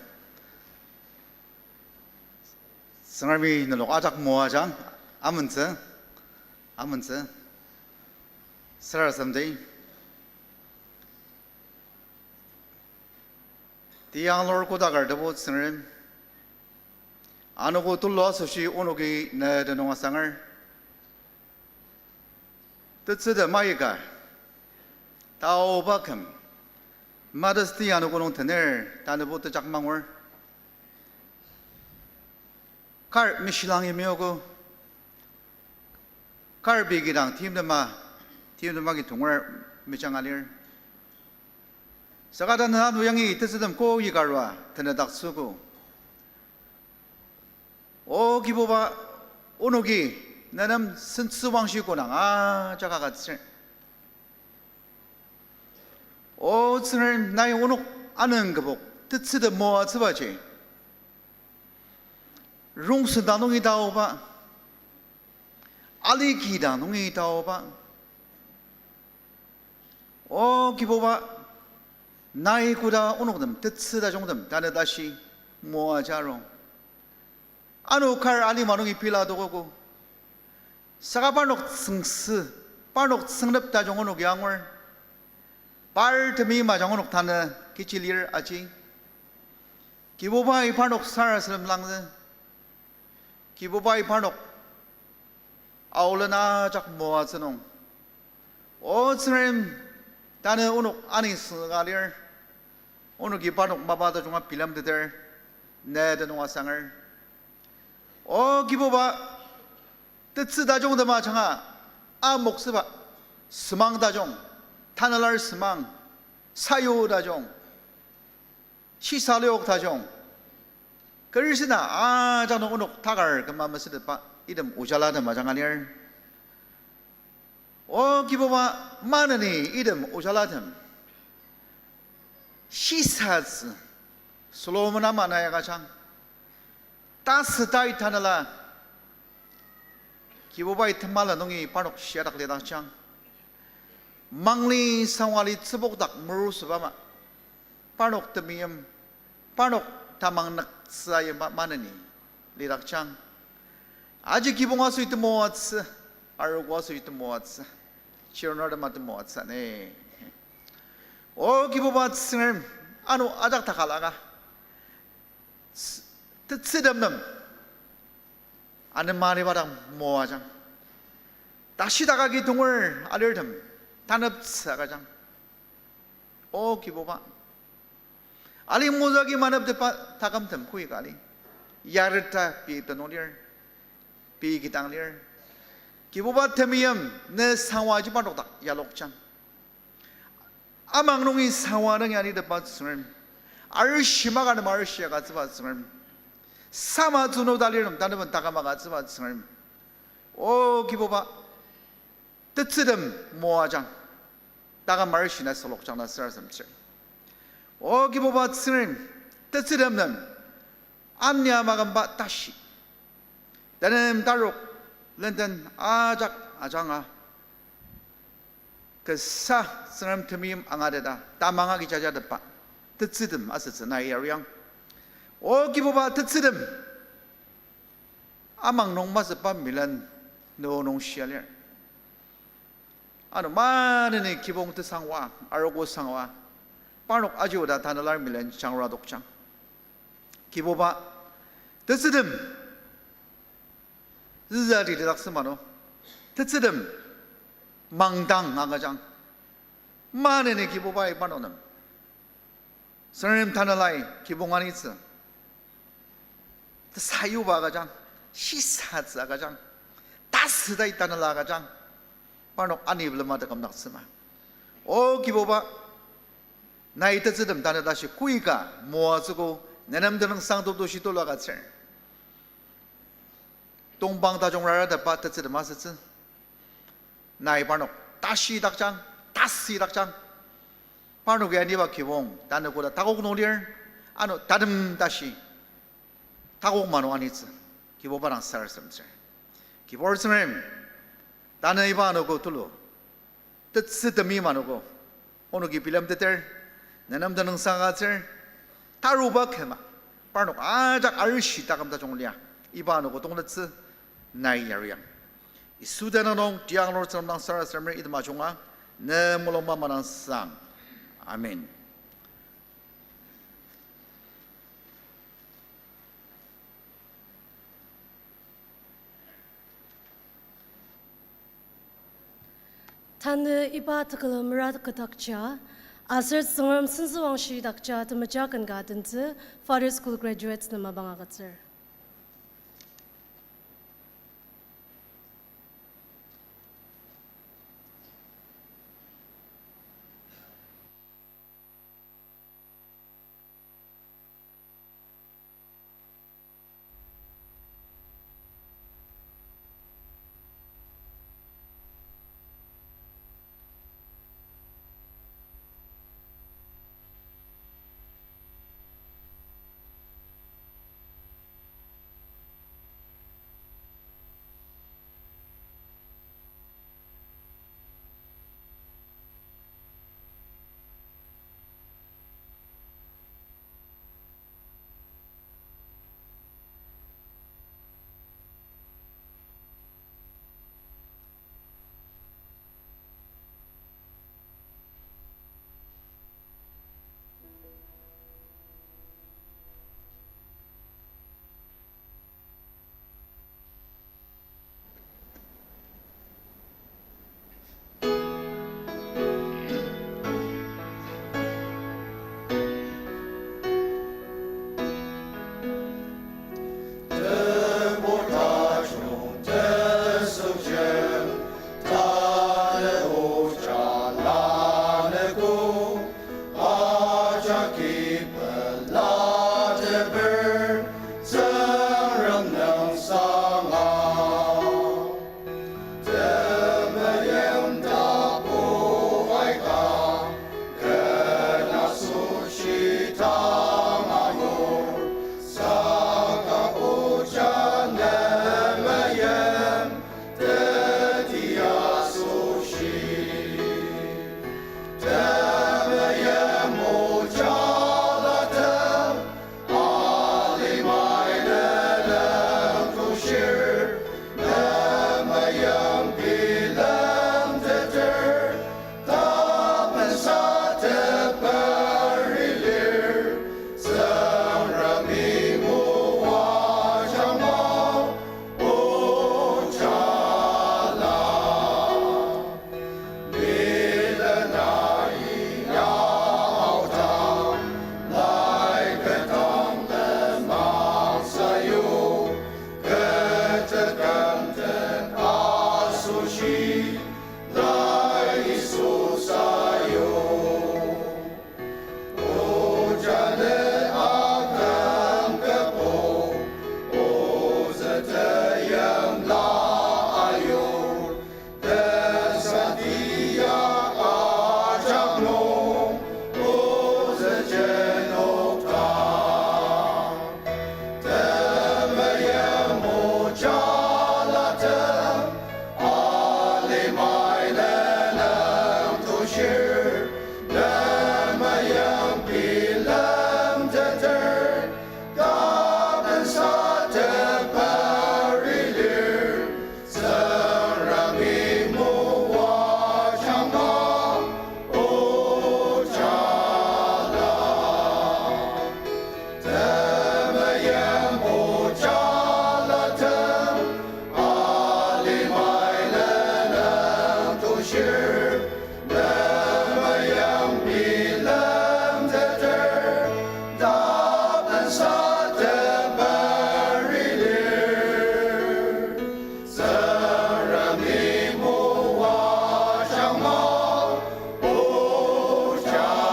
Tsüngremi nenok ajak moajang, amentsü, amentsü. Sarasademdi. Tiyanglur kodaker Tebu Tsüngrem, anogo tulu asoshi onoki ne tenüng asanger. Tetsütem aika, taoba küm, Mother's Day anogo nung tener, tanübo tejak mangur. Kar mishilang imiogo. Kar pei kidang timtema, timtema ki tonger mejanga lir. Saka tanü ano yangi tetsütem ko yikarua tenedaktsüogo. O Kibuba, onoki nenem sentsüwangshi konang ajak agütsür. O Tsüngrem, nai onok anüng kübok tetsütem moatsübaji, rongsen dang nungi taoba, aliki dang nungi taoba. O Kibuba, nai koda onok nem tetsü tajungtem tanü tashi moajarung. Ano kar alima nungi pela tokogo. Saka parnok tsüngsü, parnok tsüngnep tajung onok ya angur. Par temi majung onok tanü kechi lir aji. Kibubai parnok sarasadem langzü. Kibubai parnok aolen ajak moatsü nung, O Tsüngrem, tanü onok anisüka lir. Onoki parnok mapa tajunga bilemteter, ne tenüng asanger. O Kibuba, tetsü tajungtem ajanga amoktsüba, semang tajung, tanalar semang, sayu tajung, shisaliok tajung, kerisina ajak nung onok takar küma mesütetba item ojalatem ajanga lir. O Kibuba, maneni item ojalatem shisatsü Solomon ama na ya agüjang. Tasütai tanela Kibubai temela nungi parnok shiadak lidakjang. Mangli sangwali tsübokdak merusüba ama, parnok temeim, parnok tamang nüktsü ayima maneni lidakjang. Aji kibong asü itemoatsü, arogo asü itemoatsü, chirnur tema temoatsü ne. O Kibuba Tsüngrem, ano ajak takalaka, ts-, tetsütem nem Anema aliba dang moajang. Tashidak agi tonger alirtem taneptsü agüjang. O Kibuba, ali mozu agi maneptetba takümtem koika ali yareta pei tenung lir, pei kidang lir. Kibuba temeim, ne sangwa jiba nokdak yalokjang. Amang nungi sangwa nung ya anitepba Tsüngrem. Arishi maka nem arishi agütsüba Tsüngrem. Sama tsünu talirtem taneben taküm agütsüba Tsüngrem. O Kibuba, tetsürtem moajang. Taküm arishi na solokjang na sarasademtsür. O Kibuba Tsüngrem, tetsürtem nem ania makümba tashi, tenem tarok lenden ajak ajanga kasa Tsüngrem temeim angateta tamang agi jajatepba tetsürtem asütsü nai yariang. O Kibuba, tetsürtem amang nung masüba milen no nung shia lir. Ano maneni kibong tesangwa, arogo sangwa, parnok aji oda tanelar milen jangra adokjang. Kibuba, tetsürtem züza lidaktsü mano, tetsürtem mangdang agüjang. Maneni Kibubai parnok nem Tsüngrem tanelai kibong anitsü tesayuba agüjang, shisatsü agüjang, tasüdai tanela agüjang, parnok ani bilema tekümdaktsüma. O Kibuba, nai tetsürtem tanü tashi koika moatsüogo, nenem tenüngsang tulu shi tulu agütsür. Tongpang tajung raratepa tetsürtem asütsü. Nai parnok tashidakjang, tasidakjang. Parnok ya niba kibong, tanü koda takok nung lir, ano tatem tashi takok mano anitsü, Kibuba dang sarasademtsür. Kibur Tsüngrem, tanü iba anogo tulu tetsürtemi manogo, onoki bilemteter, nenem tenüngsang agütsür, taruba küma, parnok ajak arishi taküm tajung lia, iba anogo tongtettsü nai yariang. Yisu tenüng nung tiang lur Tsüngrem dang sarasademer item ajunga, ne mulung mama dang sang. Amen. Tanü iba tekülem mera kü dakja, aser Tsüngrem sentsüwangshi dakja temeja ken ka adentsü Father's School graduates nem mapang agütsür. Lai Yisu sayu, ojane aküm kübok, ozü teyimla ayur, tesatia ajak nung, ozü jenokta. Temeim ojalatem, alimai nenem tushir, temeim bilemteter, tapensa teperi lir, Tsüngremi moajangma ojala. Temeim ojalatem, alimai nenem tushir, temeim bilemteter, tapensa teperi lir, Tsüngremi moajangma ojala.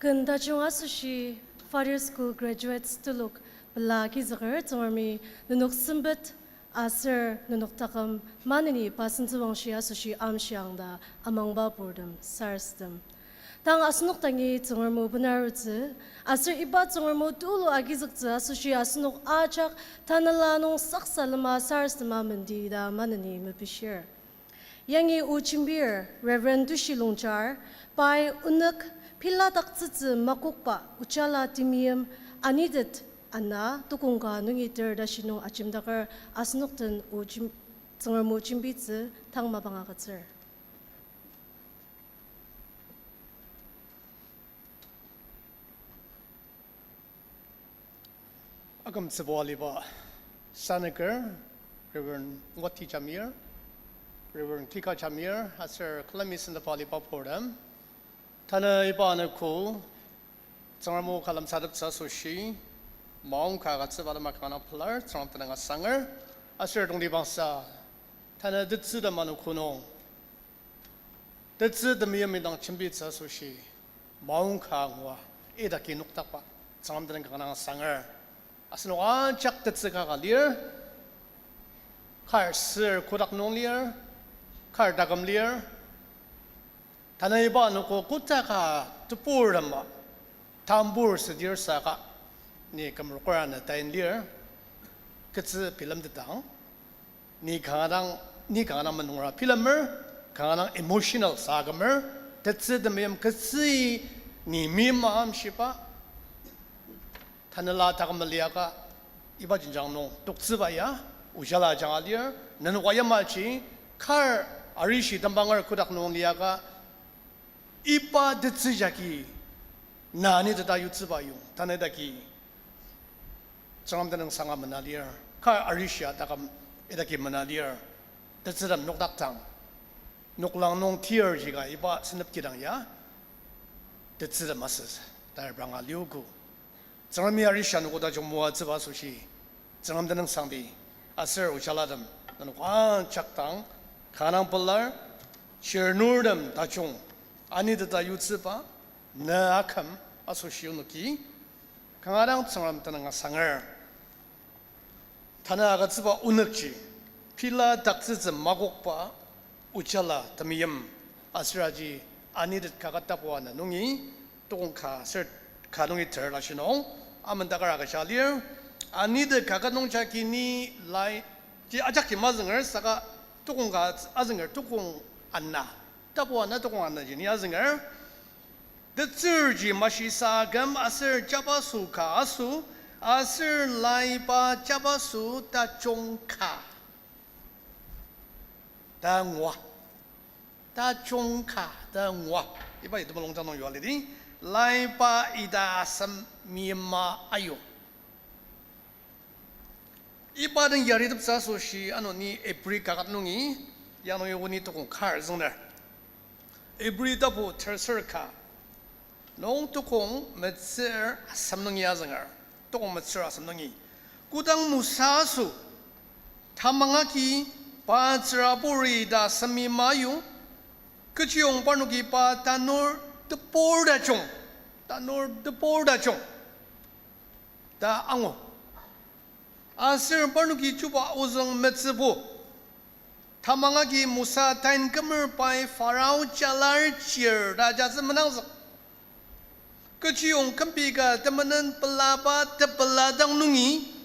Ken tajung asoshi Father's School graduates telok pela agizüker. Tsüngremi nenok sempet aser nenok taküm maneni pa sentsüwangshi asoshi amshiang ta amangba purtem sarasadem. Tang asenok dangi Tsüngrem o benarutsü, aser iba Tsüngrem o tulu agizüktsü asoshi asenok ajak tanela nung saksalema sarasadema mendi ta maneni mepishir. Yangi o jembir Reverend Tushi Longchar, pai onük piladaktsütsü makokba ojala temeim anitet ana tokong ka nungi ter tashi nung ajemdaker asenok den o jem-, Tsüngrem o jembitsü tang mapang agütsür. Akümtsübo aliba sanaker, Reverend Wati Jamir, Reverend Kika Jamir, aser külemi sendaba aliba purtem. Tanü iba anogo, Tsüngrem o ka lemsateptsü asoshi, maongka agütsüba alima kanga pelar, Tsüngrem tenüng asanger, aser tongtibangsa, tanü tetsü ta manu konung, tetsü temeim indang jembitsü asoshi, maongka ngua, idaki nokdakba, Tsüngrem tenüng kanga asanger. Asenok ajak tetsü kaka lir, kar sür kotak nung lir, kar taküm lir. Tanü iba anogo kotaka tebur ama, tambur südir saka, ni kümrokera na tain lir, ketsü bilemtetang. Ni kanga dang, ni kanga dang menungra bilemer, kanga dang emotional sa kümer, tetsü temeim ketsü ni meima amshiba, tanela taküm liaka, iba jenjang nung toktsüba ya, ojala ajanga lir, nenok yamaji, kar arishi tembanger kotak nung liaka, iba tetsü jagi, na ni teta yutsüba yong, tanü idaki Tsüngrem tenüng sanga mena lir, kar arishia taküm idaki mena lir, tetsürtem nokdaktang, noklang nung tir jika iba senep kidang ya, tetsürtem asü, ta repranga liogo. Tsüngremi arishia anogo tajung moatsüba asoshi, Tsüngrem tenüng sangdi, aser ojalatem, nenok ajak dang, kanga pelar, shirnurtem tajung, aniteta yutsüba, na aküm, asoshi onoki, kanga dang Tsüngrem tenüng asanger. Tanü agütsüba onükji, piladaktsütsü makokba, ojala temeim, aser aji, anitet kaket tapu ana nungi, tokong ka ser ka nungi ter tashi nung, amendakar agüja lir, anitet kaket nung jagi ni lai, ji ajaki mazünger saka tokong ka azünger tokong ana, tapu ana tokong ana ji ni azünger. Tetsürji mashisa aküm aser jabaso ka aso, aser laiba jabaso tajung ka ta ngua. tajung ka ta ngua. Iba ya temulungjang nung yua lidi, laiba ita asem mima ayu. Iba den yariteptsü asoshi ano ni Ibri kaket nungi, ya nungi oni tukong kar züngner. Ibri tapu terser ka nung tukong metsür asem nungi azünger. Tukong metsür asem nungi. Kodang Mosa aso tamang agi pa tsüraburi ta asem mima ayu, kechiyong parnoki pa tanur tebur tajung, tanur tebur tajung ta angu. Aser parnoki chuba ozüng metsübo, tamang agi Mosa tain kümer pai Pharao jalar chir ta jatsü menangzük. Kechiyong kümpi ka temenen pelaba tepela dang nungi,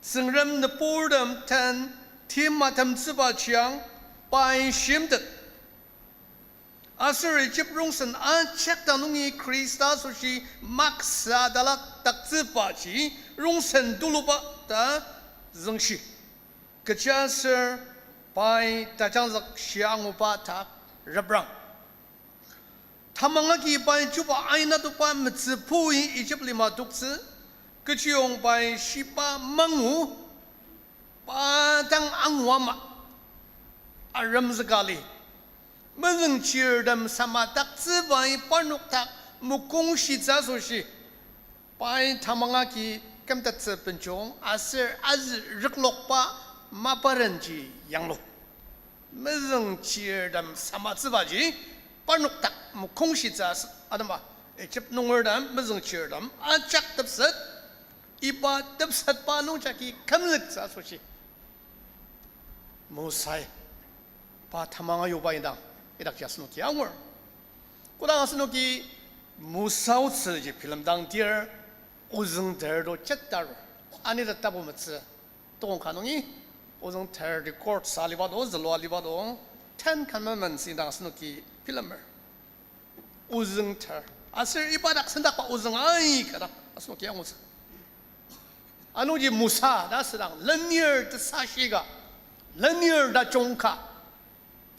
Tsüngrem nüburtem den tim atemtsübajiang pai shimtet. Aser Ijip rongsen ajak dang nungi Khrista asoshi maksa talakdaktsübaji rongsen tuluba ta züngshi. Kechiaser pai tajangzük shia anguba dak reprang. Tamang agi pai chuba aina toba metsübui Ijip lima toktsü, kechiyong pai shiba mangu, pa dang angu ama aremzüka li. Mezüngchirtem samadaktsübai parnok dak mokongshitsü asoshi, pai tamang agi kümtettsü benjong aser azü rüklokba maparenji yanglu. Mezüngchirtem samatsübaji parnok dak mokongshitsü as-, atema, Ijip nungertem mezüngchirtem ajak tepset, iba tepsetba nungjagi kümzüktsü asoshi Mosai pa tamang ayuba indang idakji asenoki angur. Kodang asenoki Mosa otsüji bilemdang dir, ozüng ter to jet taru. Anita tapu metsü, tokong ka nungi, ozüng ter record sa aliba to, zülua aliba to, Ten Commandments indang asenoki bilemer. Ozüng ter. Aser iba dak sendakba ozüng aika dang asenoki angutsü. Anungji Mosa ta asüdang lenir tesashika, lenir tajung ka.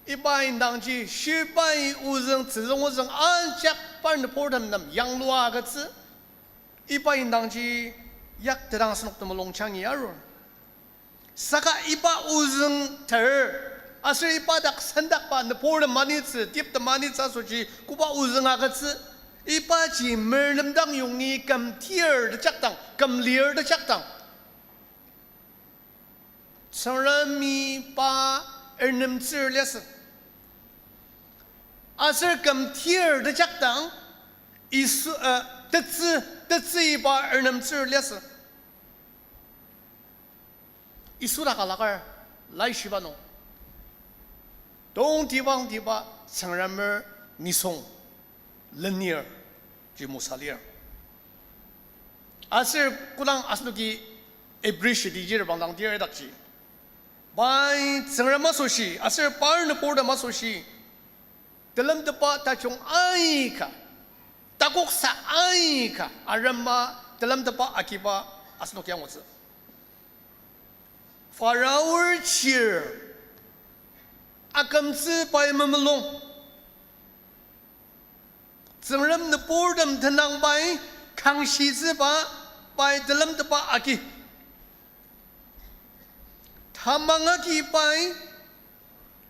Iba indangji shibai ozüng, tsüzüng ozüng ajak par nüburtem nem yanglua agütsü. Iba indangji yaktedang asenok temulung jangi arur. Saka iba ozüng ter, aser iba dak sendakba nüburtem manitsü, tiptem manitsü asoshi koba ozüng agütsü. Ibaji merlemdang yongi küm tir tejakdang, küm lir tejakdang, Tsüngremi pa ernemtsür liasü. Aser küm tir tejakdang, Yisu, uh, tetsü, tetsü iba ernemtsür liasü. Yisu dak alakar laishiba nung, tongtibangtiba Tsüngremer nisung lenir ji Mosa lir. Aser kodang asenoki Ibri shitiji reprangdang tir idakji, pai Tsüngrem asoshi aser par nüburtem asoshi telemtetba tajung aika, takoksa aika arema telemtetba agiba asenoki angutsü. Pharaoh chir akümtsü pai memulung, Tsüngrem nüburtem tenang pai kangshitsüba, pai telemtetba agi, tamang agi pai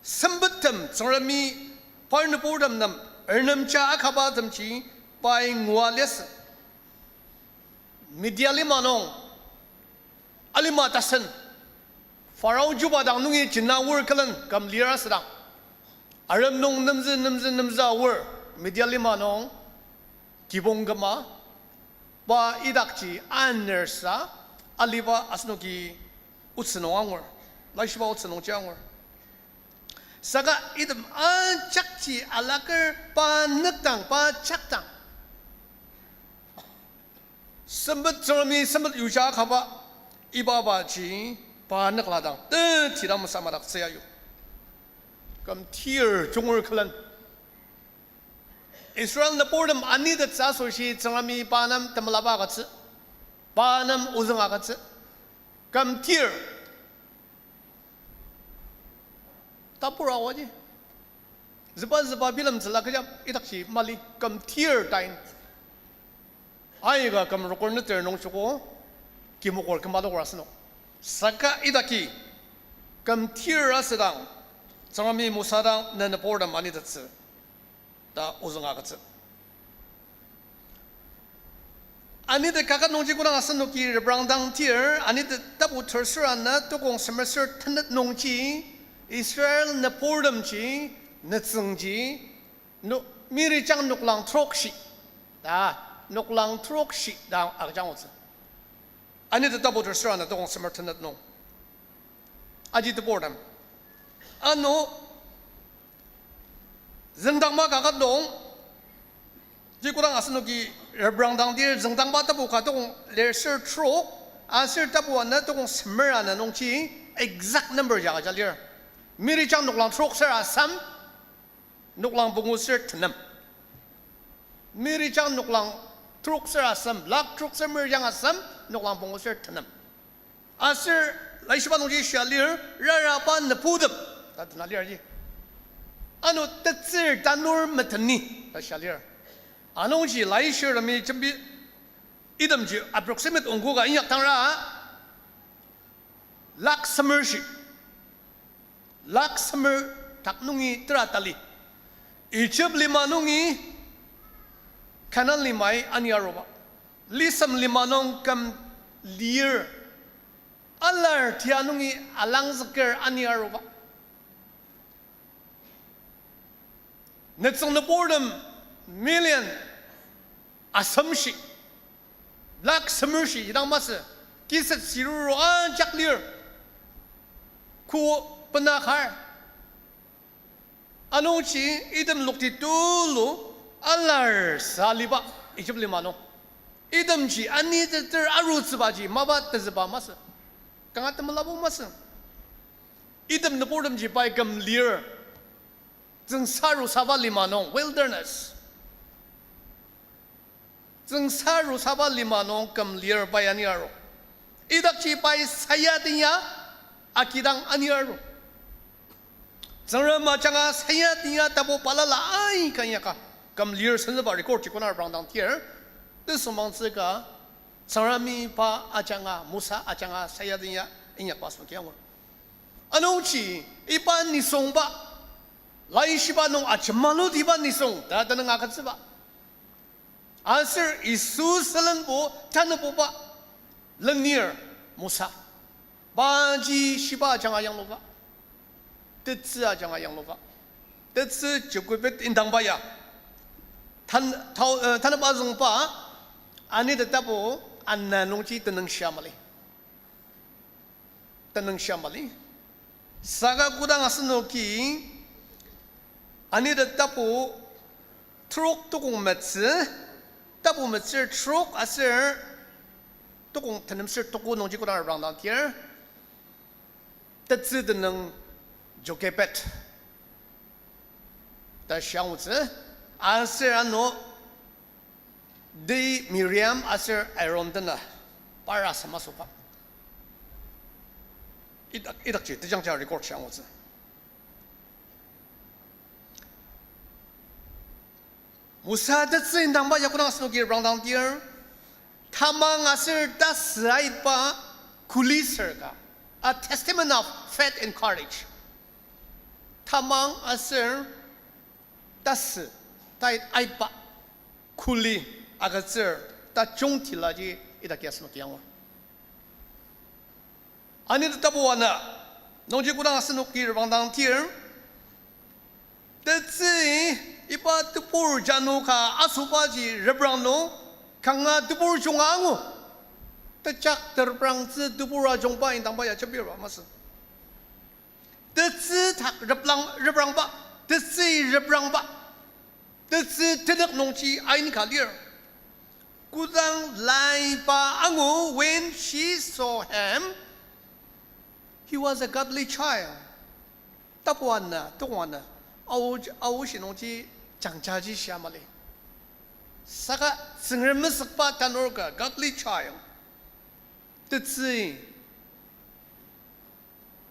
sempettem Tsüngremi par nüburtem nem ernemja akabatemji pai ngua liasü. Midia lima nung alima tasen, Pharaoh chuba dang nungi jena aor külen küm lir asüdang, arem nung nemzü nemzü nemzü aor, Midia lima nung kibong küma, pa idakji anersa aliba asenoki otsü nung angur, laishiba otsü nungji angur. Saka item ajakji alaker pa nükdang, pa jakdang, sempet Tsüngremi sempet yuja akaba, iba baji pa nükladang tetidang mesamadaktsü ya yu. Küm tir junger külen, Israel nüburtem anitettsü asoshi Tsüngremi pa nem temelaba agütsü, pa nem ozüng agütsü. Küm tir, tapur awaji, Züba züba bilemtsüla kecha idakji mali küm tir tain. Aika küm rokor neter nung joko, kimoker küma doker asenok. Saka idaki, küm tir asüdang, Tsüngremi Mosa dang ne nüburtem anitettsü ta ozüng agütsü. Anitet kaket nungji kodang asenoki reprangdang tir, Anitet tapu tersür ana tokong semer ser tenet nungji, Israel nüburtemji, nütsüngji, nu-, mirijang noklang trokshi, ta, noklang trokshi ta agüjangotsü. Anitet tapu tersür ana tokong semer tenet nung. Aji teburtem. Ano, züngdangba kaket nung, ji kodang asenoki reprangdang tir züngdangba tapu ka tokong lir ser trok, aser tapu ana tokong semer ana nungji exact number ya aja lir. Mirijang noklang trok ser asem, noklang pungu ser tenem. Mirijang noklang trok ser asem, lak trok ser mirijang asem, noklang pungu ser tenem. Aser laishiba nungji shia lir, raraba nübutem, ta tena lir ji. Ano tetsür tanur meteni, ta shia lir. Anungji laishirtemi jembi itemji approximate ongkoka inyak tangra, lak semer shi. Lak semer dak nungi tera tali. Egypt lima nungi Kanan limai ani aruba. Lisem lima nung küm lir. Alar tia nungi alangzüker ani aruba. Nütsüng nüburtem million asemshi, lak semer shi idang masü, kiset siruru ajak lir, ko bena kar. Anungji item lokti tulu alar sa aliba Egypt lima nung. Itemji aniteter arutsübaji mapa tezüba masü. Kanga temelabo masü. Item nüburtemji pai küm lir. Tsüngsa arusaba lima nung, wilderness. Tsüngsa arusaba lima nung küm lir pai ani aru. Idakji pai sayatenya akidang ani aru. Tsüngrem ajanga sayatenya tapu balala aika inyaka küm lir senzüba record ji kona reprangdang tir. Tesüngmangtsü ka Tsüngremi pa ajanga, Mosa ajanga sayatenya inyakba asenoki angur. Anungji iba nisungba, laishiba nung ajemalu tiba nisung ta tenüng agütsüba. Aser Yisu sülenbo tanübuba lenir Mosa. Paji shiba ajanga yangluba. Tetsü ajanga yangluba. Tetsü Jokebed indangba ya. Tan-, tao, eh, tanüba azüngba, Anitet tapu ana nungji tenüng shia mali. Tenüng shia mali. Saka kodang asenoki Anitet tapu trok tokong metsü, tapu metsür trok aser tokong tenemsür toko nungji kodang reprangdang tir, tetsü tenüng Jokebed ta shia angutsü, aser ano di Miriam aser Aaron tena par asem asoba. Idak, idakji tejangja record shia angutsü. Mosa tetsü indangba ya kodang asenoki reprangdang tir, tamang aser tasü aitba kuli sür ka. A testament of faith and courage. Tamang aser tasü tait aitba kuli agütsür tajung tilaji idaki asenoki angur. Anitet tapu ana nungji kodang asenoki reprangdang tir, tetsü iba tebur jano ka asobaji reprang nung kanga tebur junga angu. Tejak tereprangtsü tebur ajungba indangba ya jembirba masü. Tetsü dak replang, reprangba, tetsü reprangba, tetsü tenük nungji ain ka lir. Kodang laiba angu, when she saw him, he was a godly child. Tapu ana, tokong ana, ao, aoshi nungji jangjaji shia mali. Saka Tsüngrem mesükba tanur ka godly child. Tetsü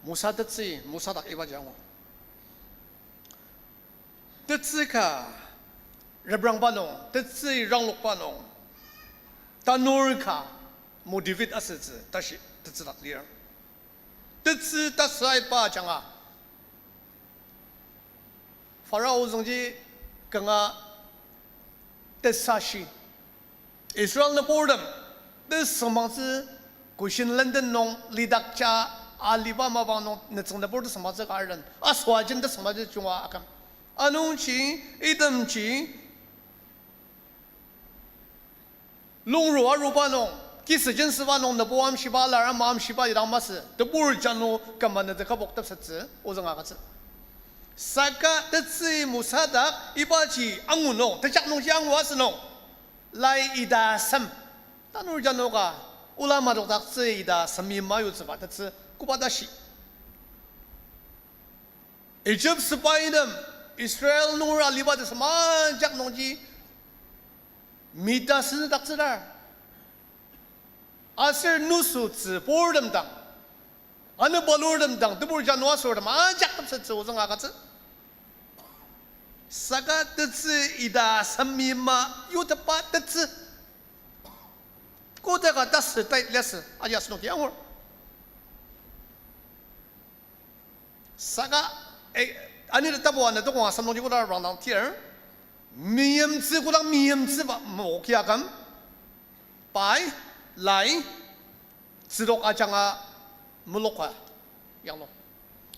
Mosa tetsü, Mosa dak ibaji angu. Tetsü ka reprangba nung, tetsü ranglokba nung, tanur ka motivate asütsü tashi tetsü dak lir. Tetsü tasü aitba ajanga, Pharaoh züngji kanga tesashi. Israel nüburtem tesüngmangtsü Goshen lenden nung lidakja aliba mapang nung nütsüng nübur tesüngmangtsü ka arden. Asüajen tesüngmangtsü junga aküm. Anungji, itemji, lungru aruba nung, kisüjen süba nung nübu amshiba alar ama amshiba idang masü, tebur jano kümba nüte kübok tepsettsü ozüng agütsü. Saka tetsü Mosa dak ibaji angu nung, tejak nungji angu asü nung, lai ita sem. Tanur jano ka, ola madokdaktsü ita sem yima yutsüba tetsü koba tashi. Egypt sepaitem Israel nunger aliba tesem ajak nungji mita senüdaktsüdar. Aser nüsü tsüburtem dang, anü balurtem dang, tebur jano asürtem ajak tepsettsü ozüng agütsü. Saka tetsü ita sem yima yutepa tetsü. Kodaka tasü tai liasü, aji asenoki angur. Saka, eh, ani tapu ana tokong asem nungji kodang rangdang tir, meyimtsü kodang meyimtsüba moki aküm, pai, lai, tsüdok ajanga muluka yanglu.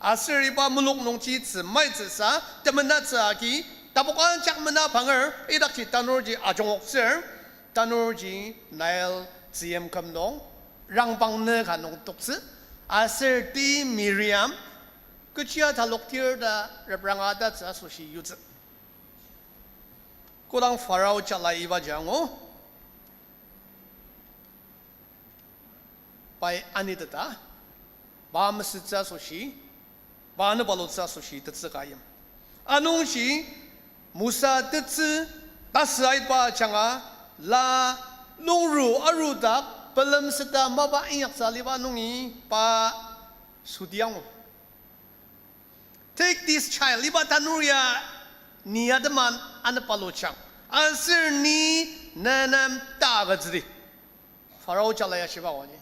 Aser iba muluk nungji tsü maitsüsa, temenatsü agi, tapoka jak mena panger, idakji tanurji ajungoktsür, tanurji Nile tzüyim küm nung, rangpang nü ka nung toktsü, aser ti Miriam, kechi ataloktir ta repranga tatsü asoshi yutsü. Kodang Pharaoh jala ibaji angu, pai aniteta, pa mesütsü asoshi, pa anü palutsü asoshi tetsü ka yim. Anungji Mosa tetsü tasü aitba ajanga la lungru arudak pelem seta mapa inyaktsü aliba nungi pa sudi angu. Take this child, iba tanur ya ni atema anü palujang, aser ni nenem ta agütsüdi. Pharaoh jala ya shiba oji,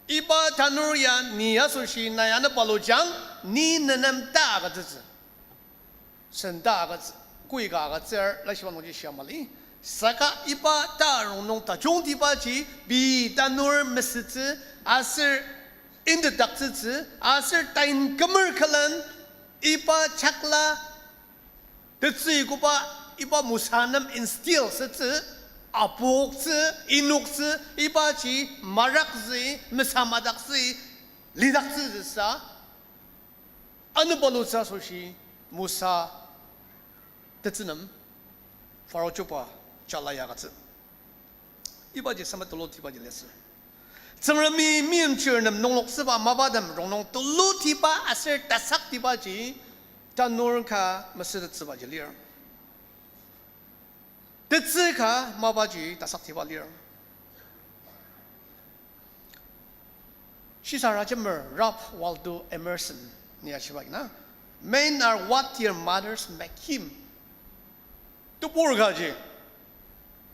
iba tanur ya ni asoshi nai anü palujang, ni nenem ta agütsütsü. Sen ta agütsü, koika agütsür, laishiba nungji shia mali. Saka iba ta rongnung tajungtibaji, pei tanur mesütsü, aser indedaktsütsü, aser tain kümer külen, iba chakla tetsü koba, iba Mosa nem instill asütsü, apoktsü, inoktsü, ibaji maraktsü, mesamadaktsü, lidaktsütsüsa, anü palutsü asoshi Mosa tetsü nem Pharaoh chuba jala ya agütsü. Ibaji sema tulutibaji liasü. Tsüngremi meimchir nem nungloktsüba mapatem rongnung tulutiba aser tasaktibaji tanur ka mesütettsübaji lir. Tetsü ka mapaji tasaktiba lir. Shisarajemer Ralph Waldo Emerson ni ashiba agi na, Men are what their mothers make him. Tebur kaji,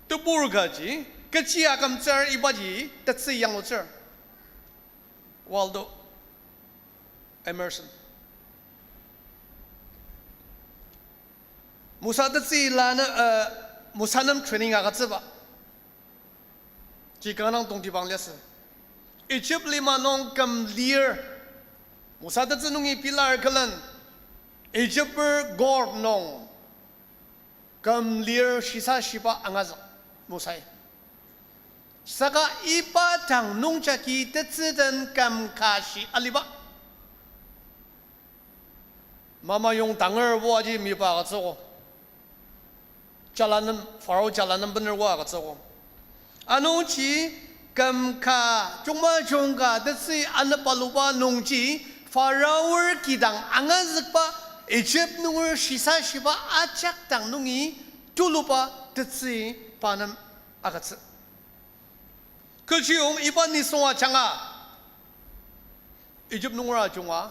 tebur kaji, kechi akümtsür ibaji tetsü yanglutsür. Waldo Emerson. Mosa tetsü la na, uh, Mosa nem training agütsüba ji kanga dang tongtibang liasü. Egypt lima nung küm lir, Mosa tetsü nungi pilar külen, Egypter court nung küm lir shisa shiba angazük Mosai. Saka iba dang nungjagi tetsü den küm ka shi aliba. Mama yong tanger oaji miba agütsüogo. Jala nem, Pharaoh jala nem bener oa agütsüogo. Anungji küm ka, jungma jungka tetsü anü paluba nungji, Pharaoh kidang angazükba, Egypt nunger shisa shiba ajak dang nungi tuluba tetsü pa nem agütsü. Kechiyong iba nisung ajanga, Egypt nunger ajunga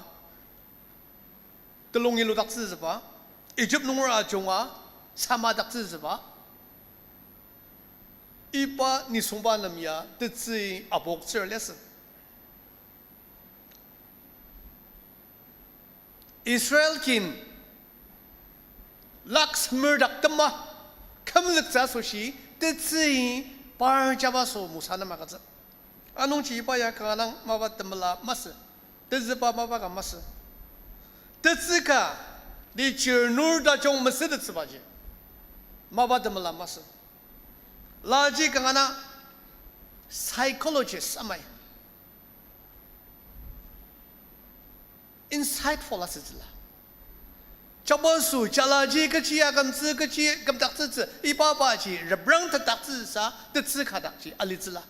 telungi ludaktsütsüba, Egypt nunger ajunga samadaktsütsüba, iba nisungba nem ya tetsü apoktsür liasü. Israel kin lak semer dak tema kümzüktsü asoshi tetsü par jabaso Mosa nem agütsü. Anungji iba ya kanga dang mapa temela masü, tezüba mapa ka masü. Tetsü ka, di chirnur tajung mesütettsübaji mapa temela masü. Laji kanga dang psychologist amai insightful asütsüla. Jabaso jalaji kechi akümtsü, kechi kümdaktsütsü, iba baji reprang tetaktsüsa tetsü ka dakji alitsüla.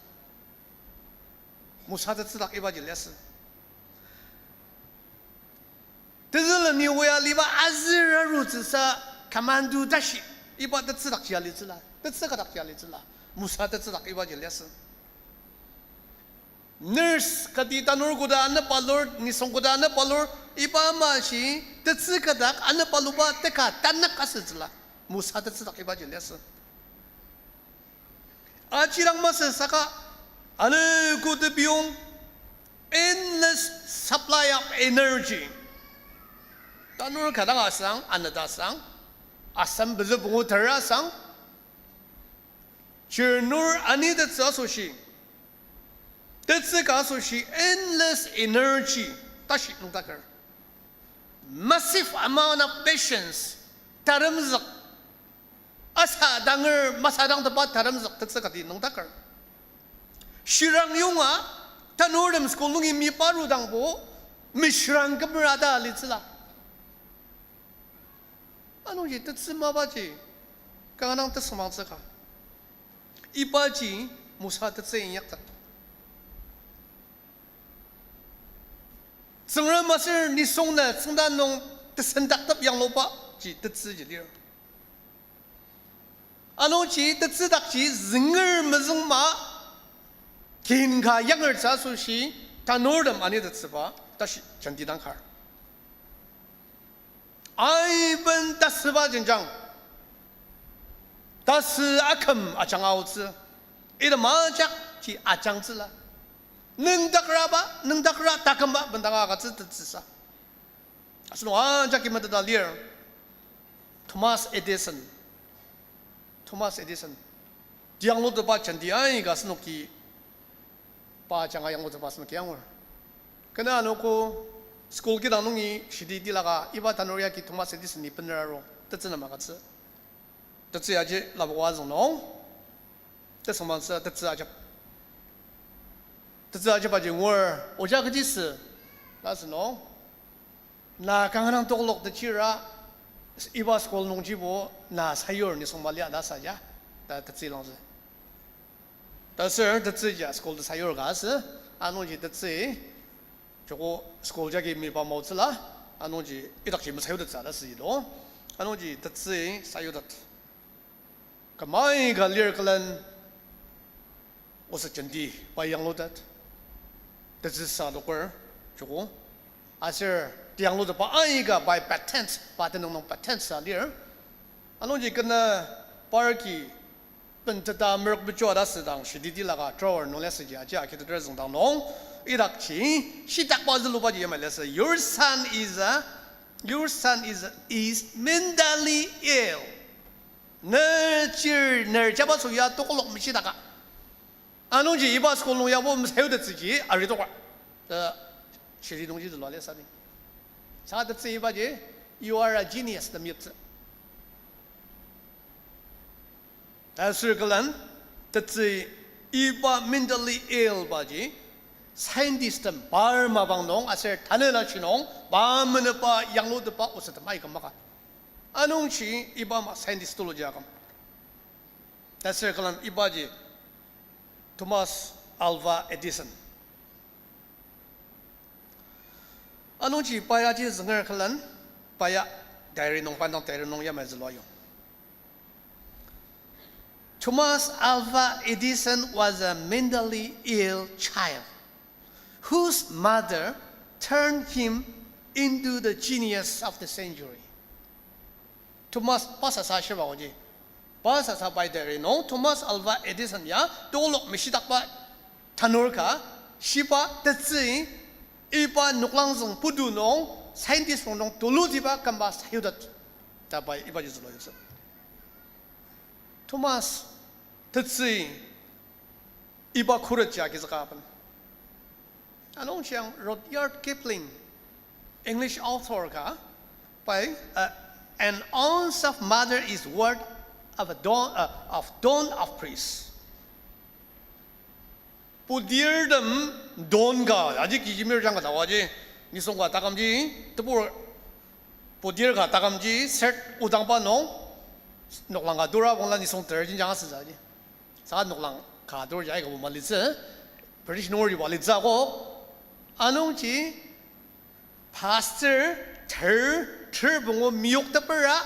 Mosa tetsü dak ibaji liasü. Tezülen ni oya liba azür arutsüsa commando tashi, iba tetsü dakji alitsüla, tetsü ka dakji alitsüla. Mosa tetsü dak ibaji liasü. Nurse kati tanur koda anepalur, nisung koda anepalur, iba amaji tetsü ka dak anepaluba teka tanük asütsüla. Mosa tetsü dak ibaji liasü. Aji dang masü saka, ano koda biyong, endless supply of energy. Tanur ka dang asang, aneta asang, asem pezü pungu tera asang, chirnur anitettsü asoshi, tetsü ka asoshi endless energy tashi nüngdaker. Massive amount of patience, taremzük, asa danger masadangteba taremzük tetsü kati nüngdaker. Shirang yonga, tanurtem school nungi miparudangbo, mishirang kümera ta alitsüla. Anungji tetsü mapaji kanga dang tesüngmangtsü ka. Ibaji Mosa tetsü inyaktet. Tsüngrem aser nisung na tsüngda nung tesendaktep yangluba ji tetsüji lir. Anungji tetsü dakji zünger mezüngma kin ka yangertsü asoshi tanurtem anitettsüba tashi jenti dang kar. Aiben tasüba jenjang, tasü aküm ajanga aotsü, item ajakji ajangtsüla. Nüngdakraba, nüngdakra takümba bendanga agütsü tetsüsa. Asenok ajaki meteta lir, Thomas Edison. Thomas Edison. Tianglutetba jenti aika asenoki pa ajanga yanglutetba asenoki angur. Kena anogo school kidang nungi shidi tilaka iba tanur yagi Thomas Edison-i bener aru tetsü nem agütsü. Tetsü aji lapoka züng nung, tesüngmangtsü tetsü ajep. Tetsü ajebaji ngur, oja kechisa ta asünung, na kanga dang tokolok techira, iba school nungjibo na sayur nisung mali ta sa ya, ta tetsü langzü. Ta sür tetsü ja school ta sayur ka asü, anungji tetsü, joko school jagi miba maotsüla, anungji idakji mesayutettsü ta sü ito, anungji tetsü sayutet. Küm aika lir külen oset jenti pa yanglutet. Tetsü sa adoker, joko. Aser tianglutetba aika pai patent, pa tenüng nung patent sa lir. Anungji kena parki benteta merok mechoa ta asüdang shidi tilaka drawer nung liasüji aji akiteter züngdang nung idakji shitakba zülubaji yamai liasü, your son is a, your son is, is mentally ill. Ne chir ner jabaso ya tokolok meshitaka. Anungji iba school nung yabo mesayutettsüji aritoka ta shidi nungji zülua liasü ni. Saka tetsü ibaji, you are a genius ta meyiptsü. Aser külen tetsü iba mentally ill baji scientist tem par mapang nung aser tanela shi nung pa menüpa yanglutetba osettem aika maka. Anungji iba ama scientist tuluji aküm. Aser külen ibaji Thomas Alva Edison. Anungji pa ya ji zünger külen, pa ya diary nung, pa indang diary nung yamai zülua yong. Thomas Alva Edison was a mentally ill child whose mother turned him into the genius of the century. Thomas pa sasa shiba oji. Pa sasa pai teri nung Thomas Alva Edison ya tolok meshidakba tanur ka shiba tetsü iba noklang züng putu nung scientist rongnung tulutiba kümba sayutet. Ta pai ibaji zülu yoksa. Thomas tetsü iba khuret ya kizüka aben. Anungji Rudyard Kipling, English author ka, pai, uh, an ounce of mother is worth of a ton, uh, of ton of priest. Putirtem don ka, aji kijimir jang ka tawaji, nisung ka takümji, tebur putir ka takümji, sert odangba nung, noklang ka tura bangla nisung ter jinjang asütsü aji. Saka noklang ka tur jai ka bu malitsü, British nunger yuba litsü akok. Anungji pastor ter, ter pungu miyok tepera,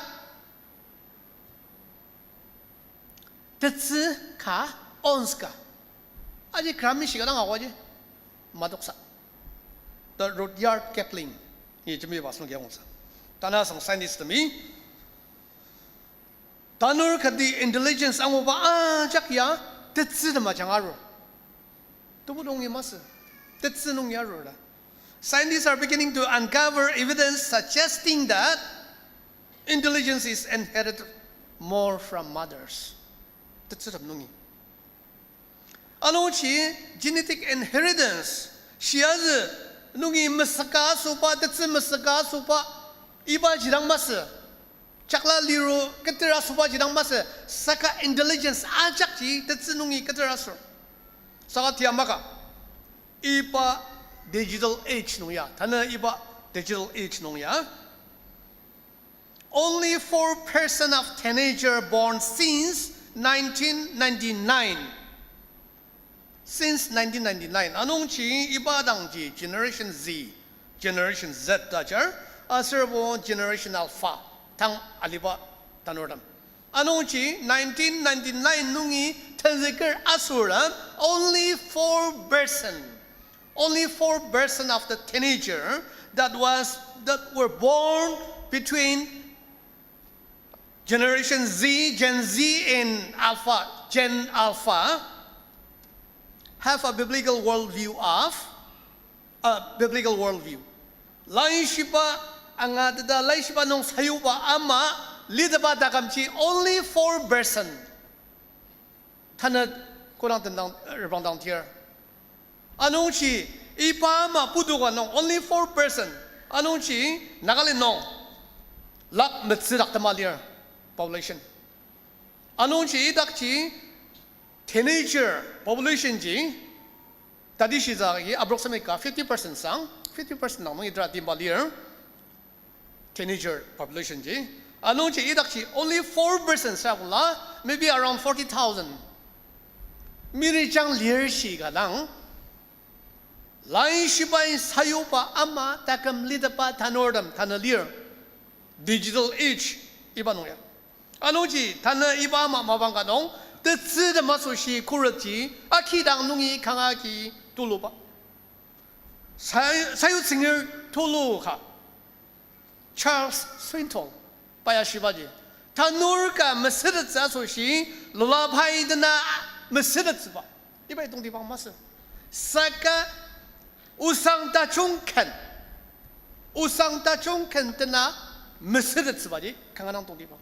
tetsü ka, ounce ka. Aji gram ishi ka dang akok aji. Madoksa. The Rudyard Kipling. Ni jembiba sung kia ongsa. Tanü sang scientist temi tanur kati intelligence anguba ajak ya, tetsü tema jang arur. Tebu nungi masü, tetsü nungi arur ta. Scientists are beginning to uncover evidence suggesting that intelligence is inherited more from mothers. Tetsütem nungi. Anungji genetic inheritance, shiazü nungi mesüka asüba, tetsü mesüka asüba, iba jidang masü. Chakla liru keter asüba jidang masü, saka intelligence ajakji tetsü nungi keter asür. Saka tia maka, iba digital age nung ya, tanü iba digital age nung ya. Only four percent of teenager born since nineteen ninety-nine. Since nineteen ninety-nine, anungji iba dangji Generation Z, Generation Z ta ajar, aserbo Generation Alpha, tang aliba tanurtem. Anungji nineteen ninety-nine nungi tenzüker asurtem, only four percent, only four percent of the teenager that was, that were born between Generation Z, Gen Z and Alpha, Gen Alpha, have a biblical worldview of, a biblical worldview. Laishiba angateta, laishiba nung sayuba ama, liteba takümji only four percent. Tanü kodang tendang, eh, rebang dang tir. Anungji iba ama putu ka nung only four percent. Anungji Nagaland nung lakh metsü dak tema lir population. Anungji idakji teenager population ji tati shisa agi approximate ka fifty percent sang, fifty percent nang nung idra timba lir. Teenager population ji. Anungji idakji only four percent sa kula, maybe around forty thousand. Miri jang lir shi ka dang, laishibai sayuba ama taküm liteba tanurtem tanü lir. Digital age iba nung ya. Anungji tanü iba ama mapang ka nung, tetsü tem asoshi khuretji, akidang nungi kanga ki tuluba. Sa-, sayu tsüngir tulu ka. Charles Swindoll, pa ya shibaji, tanur ka mesütettsü asoshi, lullaby dena mesütettsüba. Iba tongtibang masü. Saka osang tajung ken, osang tajung ken dena mesütettsübaji kanga dang tongtibang.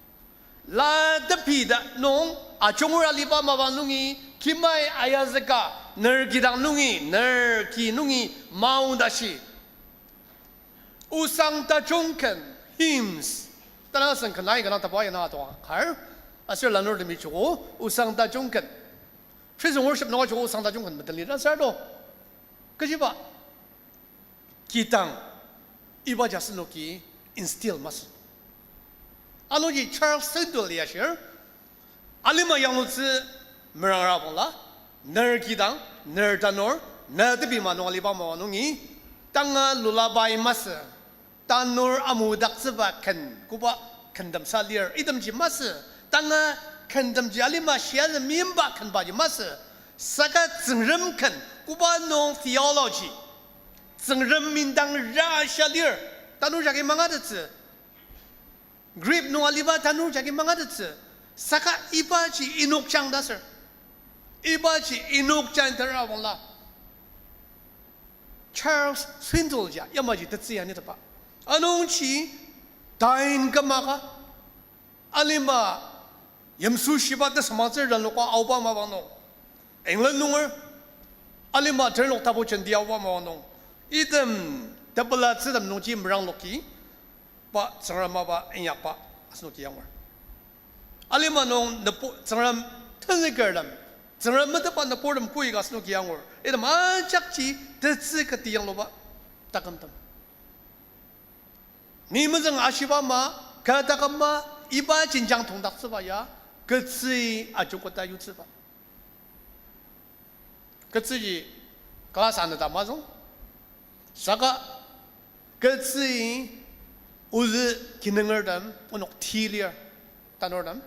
La tepi ta nung, ajungra aliba mapang nungi, kimai ayazüka, ner kidang nungi, ner ki nungi, maong tashi. Osang tajung ken, hymns. Tanü seng kenai kena tapa yana atoa kar. Aser lanurtemi joko, osang tajung ken. Praise and worship nunga joko osang tajung ken medeli ta sar to. Kechiba kidang iba ji asenoki instill masü. Anungji Charles Swindoll ya shir, alima yanglutsü merangra bangla, ner kidang, ner tanur, na tepi ma nung aliba ma nungi, tanga lullaby masü, tanur amudaktsüba ken, koba kendemsa lir, itemji masü, tanga kendemji alima shiazü meimba kenbaji masü, saka Tsüngrem ken, koba nung theology, Tsüngrem indang rasha lir, tanur jagi mangatettsü. Grip nung aliba tanur jagi mangatettsü. Saka ibaji inokjang ta sür. Ibaji inokjang tera wangla Charles Swindoll ya yamaji tetsü ya niteba. Anungji tain kümaka alima yimsü shiba tesamatsür den loka aoba mapang nung, England nunger alima ternok tapu jenti aoba mapang nung, item tepelatsütem nungji merangloki, pa Tsüngrem mapa inyakba asenoki angur. Alima nung nübu-, Tsüngrem tenzükertem, Tsüngrem metetba nüburtem koika asenoki angur. Item ajakji tetsü kati yangluba takümtem. Ni mezüng ashiba ama, kü taküm ama, iba jenjang tongdaktsüba ya, ketsü ajungketa yutsüba. Ketsüji class anü ta mazüng. Saka ketsü ozü kinungertem onok ti lir, tanurtem.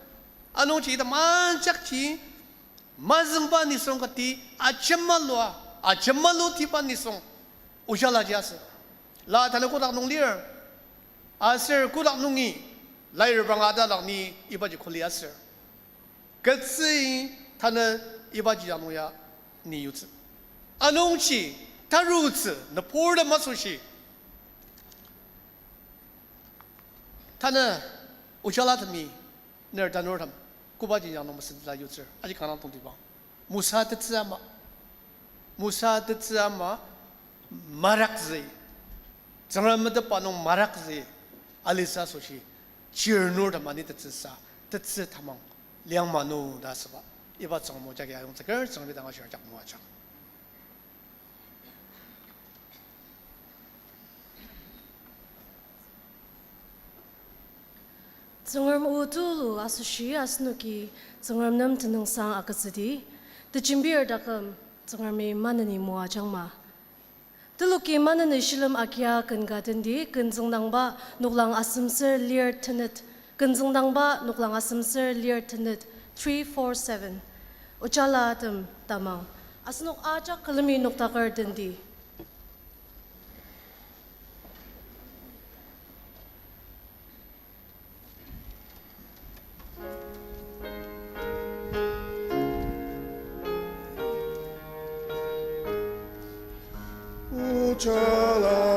Anungji item ajakji mazüngba nisung kati ajemalua, ajemalutiba nisung ojalaji asü. La tanü kotak nung lir. Aser kotak nungi lairibang atalak ni ibaji kuli aser, ketsü tanü ibaji dang nung ya ni yutsü. Anungji tarutsü nüburtem asoshi tanü ojalatemi ner tanurtem kobaji dang nung mesüla yutsür aji kanga tongtibang. Mosa tetsü ama, Mosa tetsü ama marakzü, Tsüngrem metetba nung marakzü, alitsü asoshi chirnurtem ani tetsüsa, tetsü tamang liang manu ta asüba. Iba Tsüngrem o jagi ayongzüker, Tsüngremi dang ashir ajak moajang. Tsüngrem o tulu asoshi asenoki Tsüngrem nem tenüngsang agütsüdi, tejembir taküm Tsüngremi maneni moajangma. Teloki maneni shilem agia ken ka tendi, ken züngdangba noklang asemser lir tenet, ken züngdangba noklang asemser lir tenet, three four seven. Ojalatem tamang. Asenok ajak külemi noktaker tendi.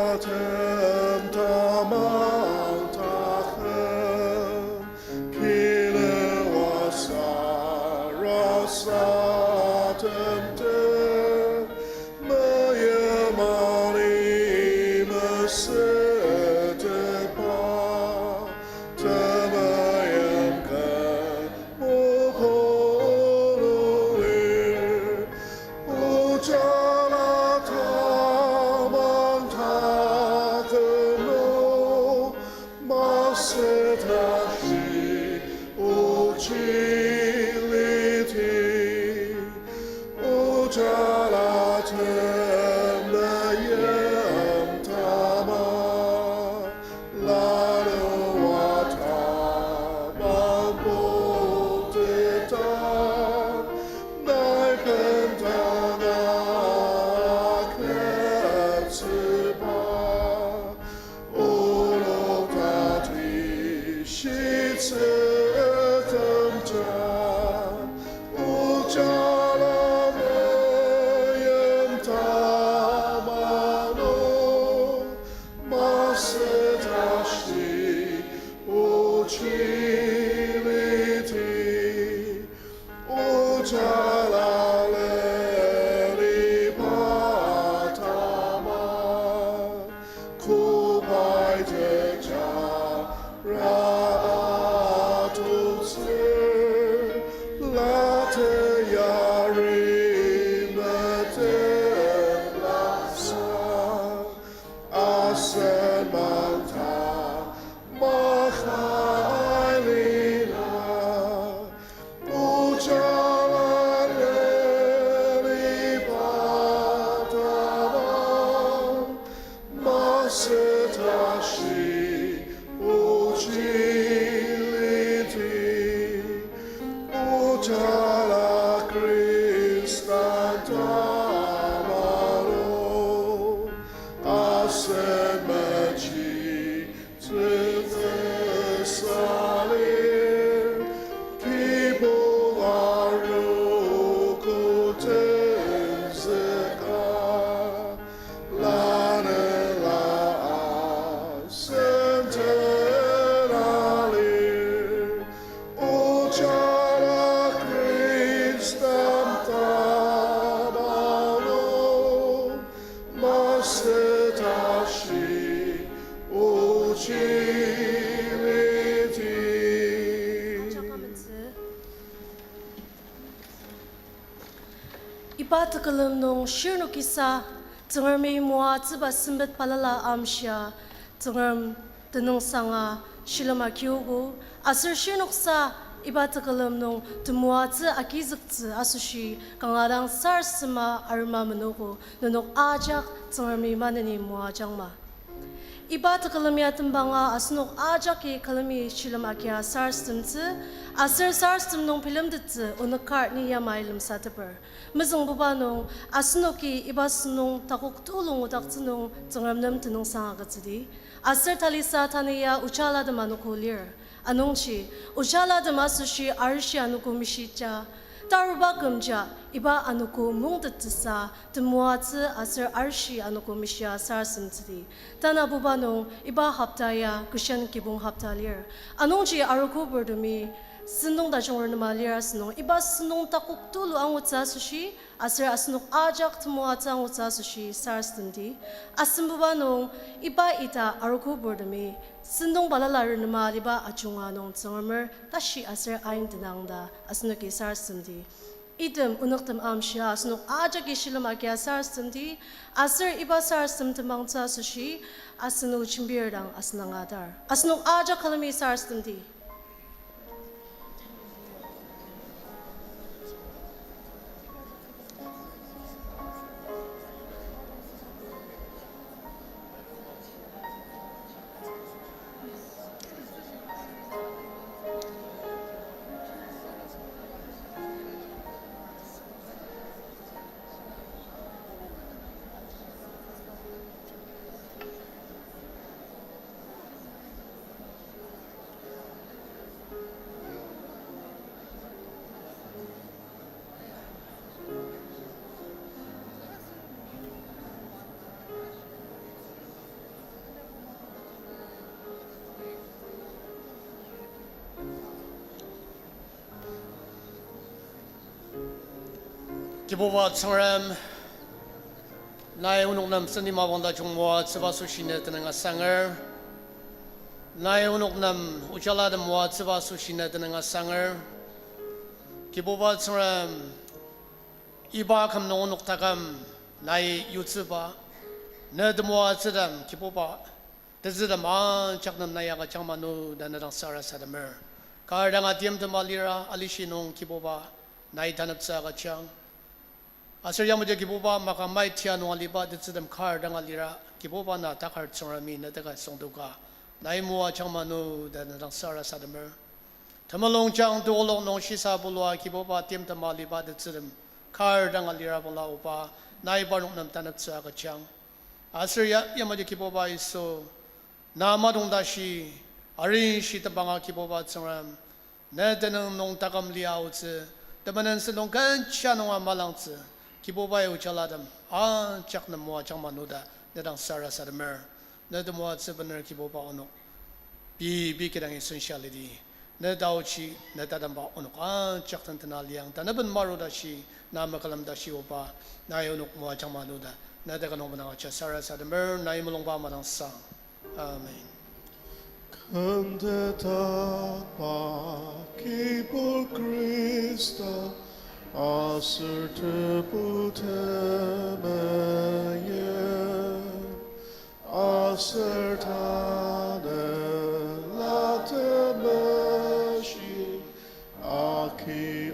Ojalatem tamang taküm, kilewa sarasadem te, meyimani mesütetba, temeim ken mokolir, ojala tamang taküm nung, masü tashi ochi liti, ojalatem meyim tamang, laloa tamang poktetang, nai bendanga agütsüba, onok tati shitsü kümjang, ojala meyim tamang nung, masü tashi ochi liti, ojala leliba tamang, kobai teja ra atoktsü, lateyari metet lasa, asen mangta maka ailila, ojala leliba tamang, masü tashi ochi liti, ojala Khristan tamang nung, asen mechi tenzüsa Iba tekülem nung shirnokisa Tsüngremi moatsüba sempet balala amshia Tsüngrem tenüngsanga shilem akiogo, aser shirnoksa iba tekülem nung temoatsü agizüktsü asoshi kanga dang sarasadema arema menogo, nenok ajak Tsüngremi maneni moajangma. Iba tekülem ya tembanga asenok ajaki külemi shilem agia sarasademtsü, aser sarasadem nung bilemtettsü onük kar ni yamai lemsateper. Mezüngbuba nung, asenoki iba sentong takok tulu ngudaktsü nung Tsüngrem nem tenüngsang agütsüdi. Aser talisa tanü ya ojalatem anogo lir. Anungji, ojalatem asoshi arishi anogo mishija, taruba kümja iba anogo mungtettsüsa temoatsü aser arishi anogo mishia sarasademtsüdi. Tanabuba nung iba hopta ya Christian kibong hopta lir. Anungji arogoburtemi sentong tajung renema lir asünung iba sentong takok tulu angutsü asoshi, aser asenok ajak temoatsü angutsü asoshi sarasademdi. Asembuba nung iba ita arogoburtemi sentong balala renema aliba ajunga nung Tsüngremer tashi aser ain tenang ta asenoki sarasademdi. Item onüktem amshia asenok ajaki shilem agia sarasademdi, aser iba sarasadem temangtsü asoshi asen o jembir dang asen angatar. Asenok ajak külemi sarasademdi. Kibuba Tsüngrem, nai onok nem seni mapang tajung moatsüba asoshi ne tenüng asanger. Nai onok nem ojalatem moatsüba asoshi ne tenüng asanger. Kibuba Tsüngrem, iba küm nung onok taküm nai yutsüba, ne temoatsütem Kibuba, tetsütem ajak nem nai agüjang manu ta ne dang sarasademer. Kar dang atimtem alira alishi nung Kibuba nai taneptsü agüjang. Aser yamaji Kibuba maka mai tia nung aliba tetsütem kar dang alira Kibuba na takar Tsüngremi ne teka süngdoka nai moajang manu ta ne dang sarasademer. Temulungjang teolok nung shisa bulua Kibuba timtem aliba tetsütem kar dang alira bangla oba nai parnok nem taneptsü agüjang. Aser ya, yamaji Kibuba Yisu, na madong tashi, arinshi tembanga Kibuba Tsüngrem, ne tenüng nung taküm lia aotsü, temenen sentong kencha nunga malangtsü, Kibubai ojalatem ajak nem moajang manu ta ne dang sarasademer. Ne temoatsü bener Kibuba onok pei pei kidangi sensa lidi. Ne taochi, ne tatemba onok ajak den tena liang ta ne ben maru tashi, na makülem tashi oba, nai onok moajang manu ta ne teka nung benang aja sarasademer, nai mulungba madangsang. Amen. Kümtetba Kibur Khrista, aser Tebu temeim, aser Tanela Temeshi, aki